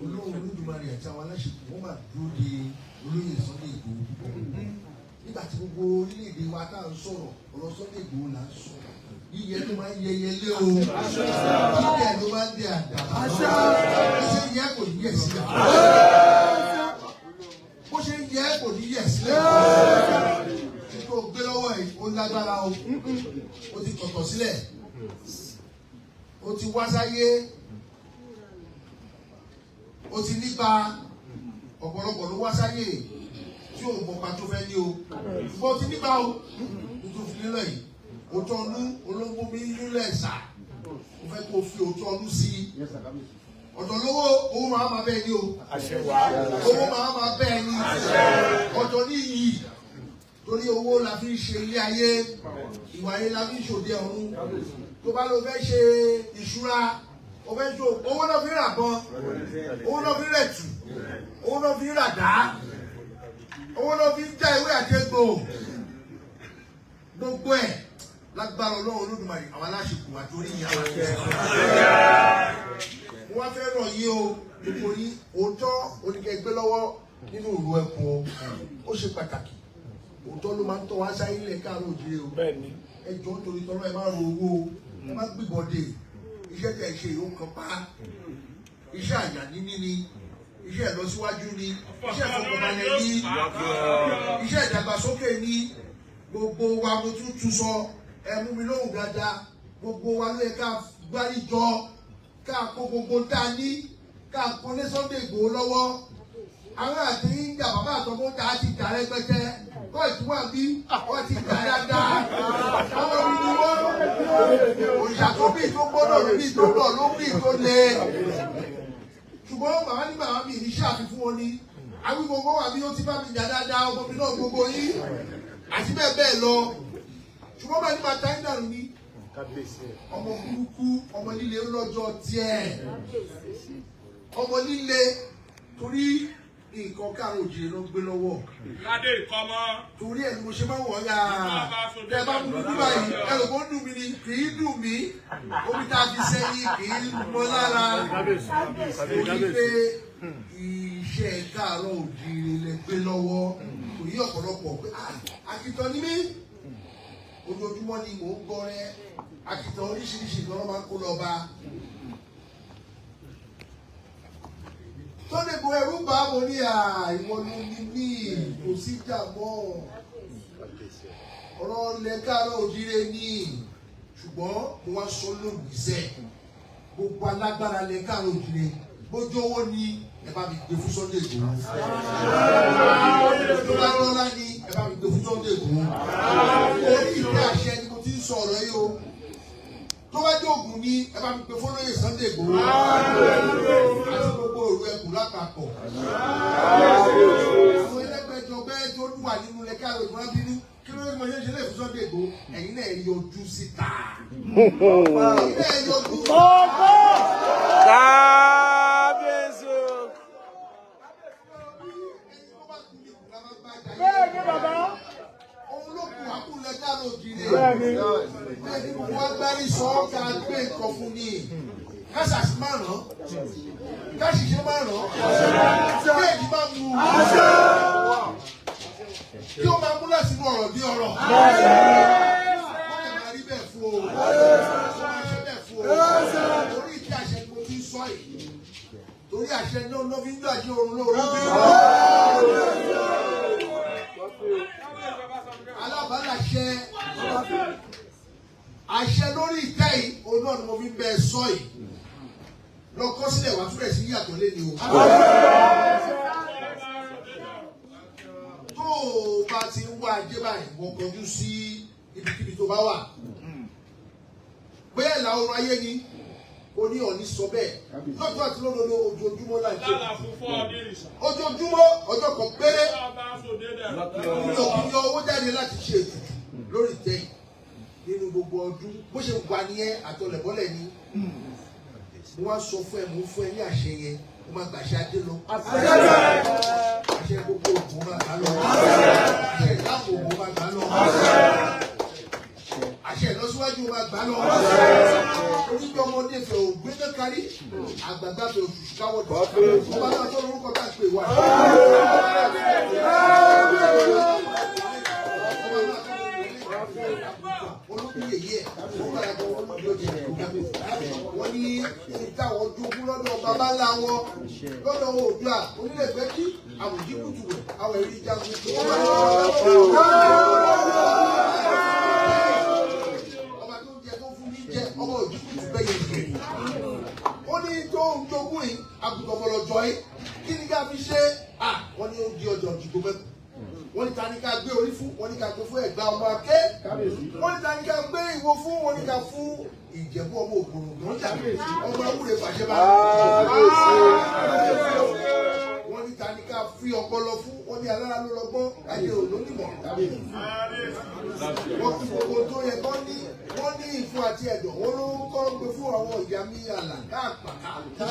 olóhùn Olódùmarè àti àwọn aláṣepọ̀ wọ́n máa dúró de olóyè Sunday Igboho púpọ̀. Nígbà tí gbogbo orílẹ̀-èdè wa tá à ń sọ̀rọ̀, ọ̀rọ̀ Sunday Igboho là ń sọ. Yíyẹ ló máa ń yẹyẹ lé o. Yíyẹ ló máa ń dẹ àdàbà. Bó ṣe yẹ kò ní yẹ sílẹ̀. Bó ṣe yẹ kò ní yẹ sílẹ̀. Tó gbé lọ́wọ́ yìí, ó lágbára o. Ó ti kọ̀tọ̀ sílẹ̀. Ó ti wá sáyé. Ó ti nípa ọ̀pọ̀lọpọ̀ ló wá sáyé tí ò mọ̀pa tó fẹ́ ní o. Ṣùgbọ́n ó ti nípa o. Tuntun fi lélẹ̀ yìí. Òótọ́ ọdún olóńgbò mi nílẹ̀ sà. Mo fẹ́ kó o fi òótọ́ ọdún sí i. Ọ̀dọ̀ lówó owó máa ma bẹ́ẹ̀ ní o. Owó máa ma bẹ́ẹ̀ ní. Ọ̀dọ̀ ní iyì. Torí owó la fi ń ṣe ilé ayé. Ìwà ayé la fi ń ṣòde ọ̀run. Tó bá lọ fẹ́ ṣe ìṣúra, o fẹ́ ṣe owó náà fi ń rà bọ́n, owó náà fi ń rẹ̀ tù, owó náà fi ń rà dá, owó náà fi ń já ewé àti egbò. Gbogbo ẹ̀ lágbára Ọlọ́run Olódùmarè àwọn aláṣepọ̀ àti orí ìyá wa ṣe. Mo wá fẹ́ rọ̀ yín o, gbogbo yín òótọ́ oníkẹ́gbẹ́ lọ́wọ́ nínú ìlú ẹkùn o. Ó ṣe pàtàkì. Òótọ́ ló máa ń tọ́ wá sáyé ilẹ̀ káàárọ̀ òjìrè o. Ẹ jọ̀ọ́ nítorí tọ́lọ́ ẹ má ro owó o, ẹ má gbìbọ̀dè. Iṣẹ́ tẹ̀ ṣe ìhó kan pa. Iṣẹ́ àyà níní ni, iṣẹ́ ìlọsíwájú ni, iṣẹ́ ìfọkànbalẹ̀ ni, iṣẹ́ ìdàgbàsókè ni. Gbogbo wa mo tún tún sọ, ẹ mú mi lóhùn dáadáa. Gbogbo wa ló yẹ ká gbáríjọ, ká kó gbogbo tá a ní, ká kó lé Sunday Igboho lọ́wọ́. Àwọn àti ń jà bàbá àtọmọ tá a ti jà rẹpẹtẹ. Kóòtù wà bí wọ́n ti jà dáadáa. Àwọn omi ni wọ́n. Òrìṣà tó bí tó gbọ́dọ̀ bí tó lọ ló bí tó le. Ṣùgbọ́n màmá ní màmá mi ní ṣàfihàn wọn ni. Àwọn gbogbo wà bí ó ti bá mi jà dáadáa, ọmọ mi náà gbogbo yín. Àti bẹ́ẹ̀ bẹ́ẹ̀ lọ. Ṣùgbọ́n bá ní máa ta ń dànù ni. Ọmọ burúkú, ọmọ líle lọ́jọ́ tiẹ̀. Ọmọ líle torí nǹkan káàró òjìrè ló ń gbé lọ́wọ́. Ládé ìkọ́mọ́. Torí ẹ̀ ni mo ṣe máa ń wọ̀ ya. Ẹ bá mú dúdú báyìí, ẹ rò kó dùn mí ni, kì í dùn mí. Omi tá a fi sẹ́yìn kì í mọ́ lára. Torí pé iṣẹ́ káàró òjìrè lè gbé lọ́wọ́. Kò yí ọ̀pọ̀lọpọ̀ pé àkìtàn ni mí. Ojoojúmọ́ ni mò ń gbọ́rẹ́. Àkìtàn oríṣiríṣi ìgbọ́n máa ń kó lọ bá. Sunday Igboho ẹrú bá mo ní ìwọ ló ní mí, kò sí ìjà mọ́. Ọ̀rọ̀ ilẹ̀ káàárọ̀ òjíire ni. Ṣùgbọ́n mo wá sọ lónìí sẹ́, gbogbo alágbára ilẹ̀ káàárọ̀ òjíire bójú owó ni ẹ bá mi gbé fún Sunday Igboho. Tó bá lọ́lá ni ẹ bá mi gbé fún Sunday Igboho. Orí ìtẹ́ àṣẹ ni mo ti ń sọ ọ̀rọ̀ yìí o. Tó bá jẹ́ ògùn ni ẹ bá mi gbé fún olóyè Sunday Igboho. Àti gbogbo òru ẹkùn lápapọ̀. Àwọn ẹlẹ́gbẹ́jọgbẹ́ tó wà nínú ilẹ̀ káàró ìgbọ́n bínú. Kí ló dé mo ṣe ń ṣe lè fún Sunday Igboho? Ẹ̀yin náà yọjú síta. Ẹ̀yin náà yọjú síta. Kábíyèsí o. Bẹ́ẹ̀ ni bàbá. Òun ló kù àkúnlẹ̀ káàró òjìrè. Bẹ́ẹ̀ ni gbogbo agbárí sọ ọ́ ká gbé nǹkan fún ni. Kásàsì máa ràn, káṣìṣe máa ràn, kéèjì máa mú kí ó máa mú láti inú ọ̀rọ̀ bí ọ̀rọ̀. Wọ́n lè máa rí bẹ́ẹ̀ fún o, wọ́n máa ṣe bẹ́ẹ̀ fún o. Torí ìdí àṣẹ ni mo fi ń sọ yìí. Torí àṣẹ náà ló fi ń gbà ṣe oorun lóru bí. Alábàálàṣẹ àṣẹ lórí ìtẹ́ yìí, òun náà ni mo fi ń bẹ sọ yìí. Lọ kọ́ sílẹ̀ wá túbẹ̀ sí yàtọ̀ lé ní o. Tó o bá ti ń wá ajé báyìí, mo kọjú sí ibikíbi tó bá wà. Bóyá ìlà oòrùn ayé ni, o ní ọ̀ní sọ bẹ́ẹ̀. Lọ́jọ́ àti lódodo ojoojúmọ́ láì jẹ́. Ojoojúmọ́ ọjọ́ kan péré. Ní jáde láti ṣe ètùtù lórí ìtẹ́ yìí nínú gbogbo ọdún bó ṣe wà nìyẹn àtọlẹ̀bọ́lẹ̀ ni mo wá sọ fún ẹ, mo fún ẹ ní àṣẹ yẹn, mo máa gbàṣẹ adé lọ, àṣẹ gbogbo ògùn máa gbà lọ, àṣẹ ìdáàbò ògùn máa gbà lọ, àṣẹ ìlọsíwájú máa gbà lọ. Onígbà ọmọdé fẹ́ ògbé náà kárí, àgbàgbà fẹ́ òṣùṣù káwọ́ dọ̀. Ọba náà tó lórúkọ tá a pè wá. Wọ́n ní ìtàwọn jogún lọ́dọ̀ bàbá ńlá wọn lọ́dọ̀ Oòduà onílẹ̀gbẹ́jì àwòjí kùtùwẹ̀ àwọn ẹ̀rí jagun. Ọba tó jẹ tó fún mi jẹ ọmọ òjì kùtù bẹ́yẹ jẹ. Ó ní tó ń jogún yìí àgùntàn bọ̀lọ̀jọ̀ yìí kí ni ká fi ṣe? Wọ́n ní ó di ọjọ́ òjìgbó mẹ́kù. Wọ́n ní ta ni ká gbé orí fún, wọ́n ní ká gbé fún Ẹ̀gbá ọmọ Aké. Wọ́n ní ta ni ká gbé ìwo fún, wọ́n ní ká fún Ìjẹ̀bú ọmọ Ògbòrògbò ọmọ Awúre Fàṣẹbá. Wọ́n ní ta ni ká fi ọpọlọ fún, wọ́n ní alára ló lọ́gbọ́n, ayé ò lónìmọ̀. Wọ́n fi gbogbo tó yẹ kọ́ ní, wọ́n ní ìfun àti ẹ̀dọ̀, wọ́n ló ń kọ́ gbé fún àwọn ìyá mi àlà káàpà. Àwọn tó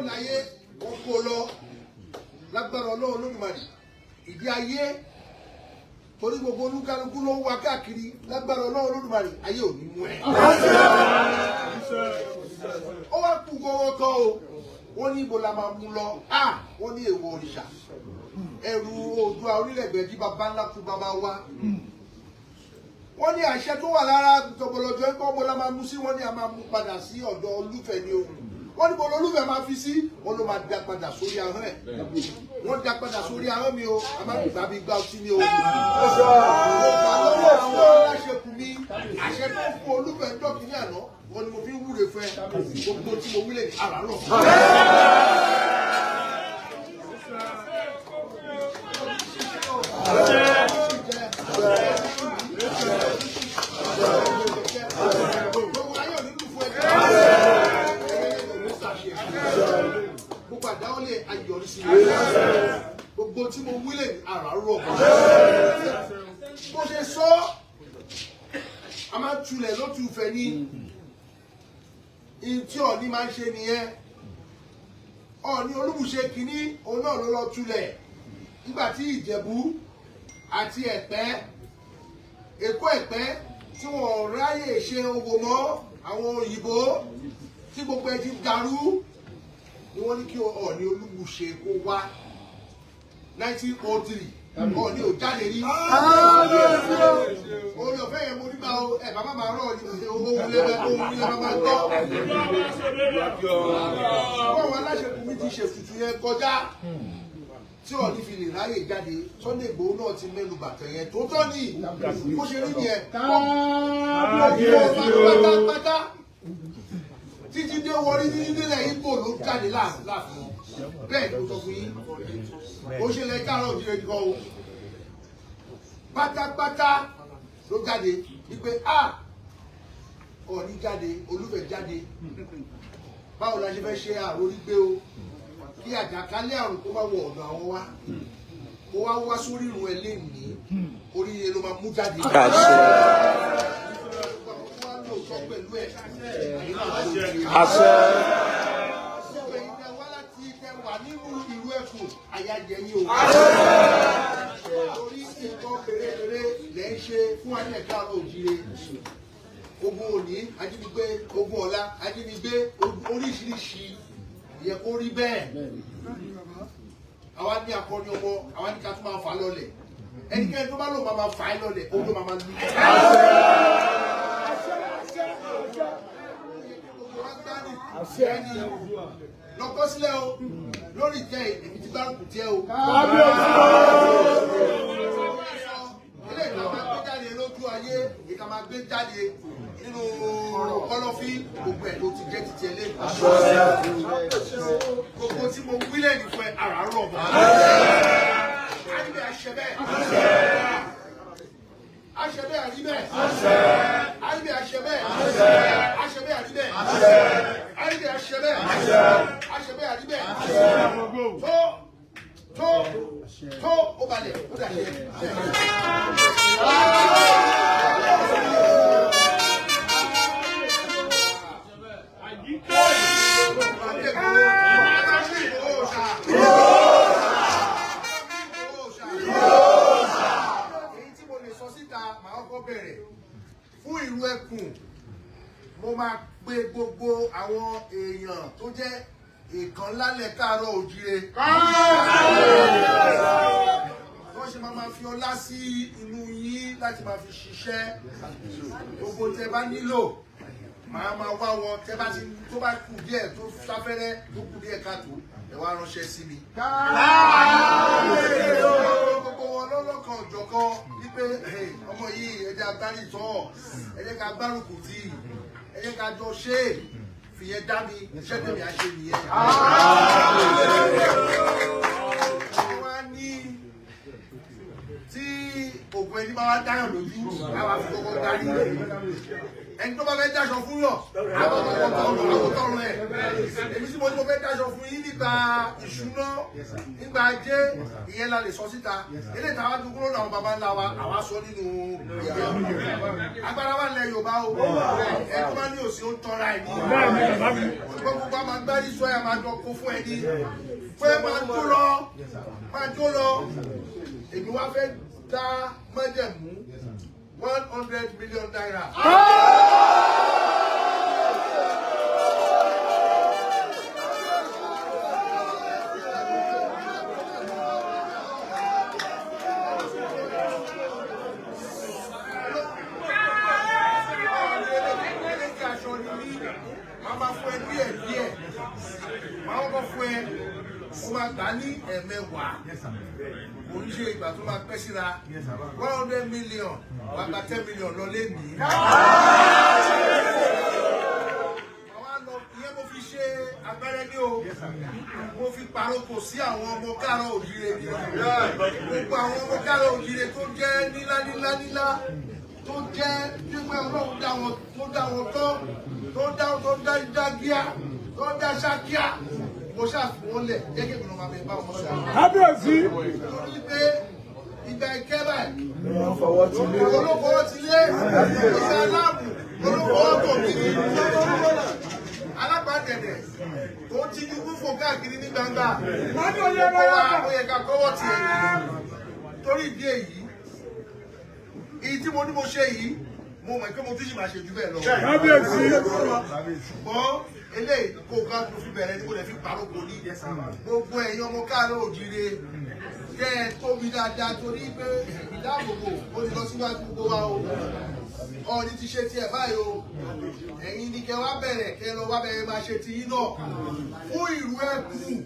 láyé wọ́n kó lọ lágbára Ọlọ́run Olódùmarè ìdí ayé torí gbogbo olúkálukú ló ń wá káàkiri lágbára Ọlọ́run Olódùmarè ayé ò ní mú ẹ. Ó wá kú gbọ́wọ́ tọ́ o, wọ́n ní ibo la máa mú lọ, wọ́n ní èèwọ̀ òrìṣà ẹrù Oòduà orílẹ̀-èdè bàbá ńlá kú bàbá wa. Wọ́n ní àṣẹ tó wà lára tọ̀bọ̀lọ̀jọ̀ ẹ̀kọ́ bó la máa mú sí, wọ́n ní a máa mú padà sí ọ̀dọ̀ Olúfẹ̀ ni o. Wọ́n ní bọ́lá Olúfẹ̀ máa fi sí, wọ́n ló máa dá padà sórí ahọ́n ẹ̀. Wọ́n dá padà sórí ahọ́n mi o, a máa gbà bí gbà ọtí ni o. Mo gbà lọ́wọ́ àwọn aláṣekù mi, àṣẹ tó fún Olúfẹ̀ ń dọ́kì ní àná, wọ́n ní mo fi ń wúre fún ẹ, gbogbo tí mo wílẹ̀ ní àràárọ̀. Gbogbo tí mo wílẹ̀ ní àràárọ̀. Bó ṣe sọ, a máa tulẹ̀ lótú ìfẹ́ ní ìyí tí Ọọ̀ni máa ń ṣe nìyẹn. Ọọ̀ni Olúbùṣe kìíní òun náà ló lọ tulẹ̀ nígbà tí Ìjẹ̀bú àti Ẹ̀pẹ́, Èkó Ẹ̀pẹ́ tí wọ́n ráyè ṣe owó mọ́ àwọn òyìnbó tí gbogbo ẹ ti dàrú ni wọ́n ní kí Ọọ̀ni Olúbùṣe kó wá 1903. Ọọ̀ni ò jáde rí. Orí ọ̀fẹ́ yẹn mo nígbà o, ẹ̀ bàbá máa rọ̀ ní ohun ilé máa gbọ́. Bọ́ọ̀wọ́ aláṣẹkùn mi ti ṣètùtù yẹn kọjá tí Ọọ̀ni fi lè ráyè jáde. Sunday Igboho náà ti mẹ́nu bàtẹ̀ yẹn tó tọ́ ni bó ṣe rí nìyẹn. Pátápátá títí dé wọlé títí délẹ̀ Ìgbò ló jáde láàfin. Bẹ́ẹ̀ ni mo sọ fún yín, ó ṣe lẹ káàárọ̀ òjìrè nìkan o. Pátápátá ló jáde wípé a Ọọ̀ni jáde, Olúfẹ̀ jáde, báwo la ṣe fẹ́ ṣe àròrí gbé o kí àjàkálẹ̀ àrùn kó má wọ ọ̀dọ̀ àwọn wa kó wá wá sórí ìrùn ẹ lé ní oríire ló máa mú jáde. Àṣẹ. Torí nǹkan pérépéré lẹ́ ń ṣe fún wa ní ẹ̀ka ọ̀rọ̀ òjìire. Ogun òní ajínigbé, ogun ọ̀la ajínigbé, oríṣiríṣi yẹ kó rí bẹ́ẹ̀. Àwa ní akọni ọmọ, àwa ní ká tún máa fà lọlẹ̀. Ẹnikẹ́ni tó bá lò máa fà á lọlẹ̀, ó ló máa lù. Lọ́kọ́ sílẹ̀ o, lórí ìtẹ́ èmi ti gbárùkù tiẹ̀ o. Ilé ìta máa gbé jáde lójú ayé, ìta máa gbé jáde nínú kọ̀lọ̀fín, gbogbo ẹ̀ ló ti jẹ́ ti tiẹ̀ lẹ́nu. Gbogbo tí mo wílẹ̀ ní fún ẹ, àràárọ̀ mọ́. Àríbẹ̀ àṣẹ bẹ́ẹ̀. Àṣẹ bẹ́ẹ̀ àríbẹ̀. Àríbẹ̀ àṣẹ bẹ́ẹ̀. Àṣẹ bẹ́ẹ̀ àríbẹ̀. Àríbẹ̀ àṣẹ bẹ́ẹ̀. Àṣẹ bẹ́ẹ̀ àríbẹ̀. Tó tó. Tó ó balẹ̀ ó dàṣẹ. Èyí tí mo lè sọ síta màá kọ́kọ́ bẹ̀rẹ̀ fún ìlú ẹkùn. Mo máa pe gbogbo àwọn èèyàn tó jẹ́ ìkan lálẹ́ káàárọ̀ òjíire. Wọ́n ṣe máa fi ọlá sí inú yín láti máa fi ṣiṣẹ́. Gbogbo tẹ bá nílò màá máa wá wọn tẹ bá ti tó bá kù díẹ̀ tó sáfẹ́rẹ́ tó kù díẹ̀ káàtó ẹ wá ránṣẹ́ sí mi. Gbogbo wọn lọ́lọ́kan òjọ̀kan wípé ọmọ yìí ẹ jẹ́ agbárí tọ́ ẹ jẹ́ ká gbárùkù tì ẹ jẹ́ ká jọ ṣe é fìyẹn dá mi iṣẹ́ tèmi á ṣe nìyẹn. Wọ́n á ní tí ògùn ẹni bá wá dáyàn lójú àwa fi kọ́kọ́ darí ẹni tó bá fẹ́ dáṣọ fún yàn àwọn tọrọ ẹ̀. Èmi tí mo ní mo fẹ́ dáṣọ fún yín nípa ìṣúná nípa ajé ìyẹn la lè sọ síta. Eléyìí táwa dúró lọ́dọ̀ àwọn baba ńlá wa àwa sọ nínú agbára wa lẹ Yorùbá o. Ẹ tó bá ní òsì ó ń tọ́ra ẹ̀ ní. Gbogbo wa máa gbárí sọ ẹ̀ máa jọ kó fún ẹni pé máa jó lọ máa jó lọ. Èmi wá fẹ́ dá májẹ̀mú 100 million naira. Màá máa fún ẹ díẹ̀ díẹ̀, màá kọ́kọ́ fún ẹ, ó máa gbà ní ẹ̀ẹ̀mẹwàá. Kò ń ṣe ìgbà tó máa pẹ́ síra. 100 million wàá gba 10 million lọ lénìí. Àwa lọ ìyẹn mo fi ṣe abẹ́rẹ́ ní o. Mo fi paroko sí àwọn ọmọ káàárọ̀ òjíire ní. Gbogbo àwọn ọmọ káàárọ̀ òjíire tó jẹ́ nílá nílá nílá tó jẹ́ pípẹ́ Ọlọ́run dá wọn tó dá wọn tọ́ tó dá tó dá dágíá tó dá ṣákíá. Mo ṣàfihàn lẹ̀ jẹ́ kí èmi máa bẹ bá wọn sọ. Kábíyèsí. Torí pé ìgbà ìkẹ́ báyìí. Olófọwọ́ ti lé. Ìgbà aláàbò olófọwọ́ kò kiri. Alápàdẹ̀dẹ̀ tó ti dúkú fò káàkiri ní gbangba. Ó yẹ ká kọ́wọ́ tiẹ̀. Torí ìdí èyí, èyí tí mo ní mo ṣe yìí, mo mọ̀ pé mo tún sì máa ṣe jù bẹ́ẹ̀ lọ. Kábíyèsí. Ṣùgbọ́n eléyìí kó ká tó fi bẹ̀rẹ̀ ní kò lè fi paroko ní. Gbogbo ẹ̀yin ọmọ káàárọ̀ òjíire tẹ́ ẹ tóbi dáadáa torí pé ìdáàbòbò ó ti lọ síwájú gbogbo wa o. Ọọ̀ni ti ṣe tiẹ̀ báyìí o. Ẹ̀yin ni kẹ́ wá bẹ̀rẹ̀ kẹ́ lọ wá bẹ̀rẹ̀ máa ṣe ti yín náà fún ìlú ẹkùn.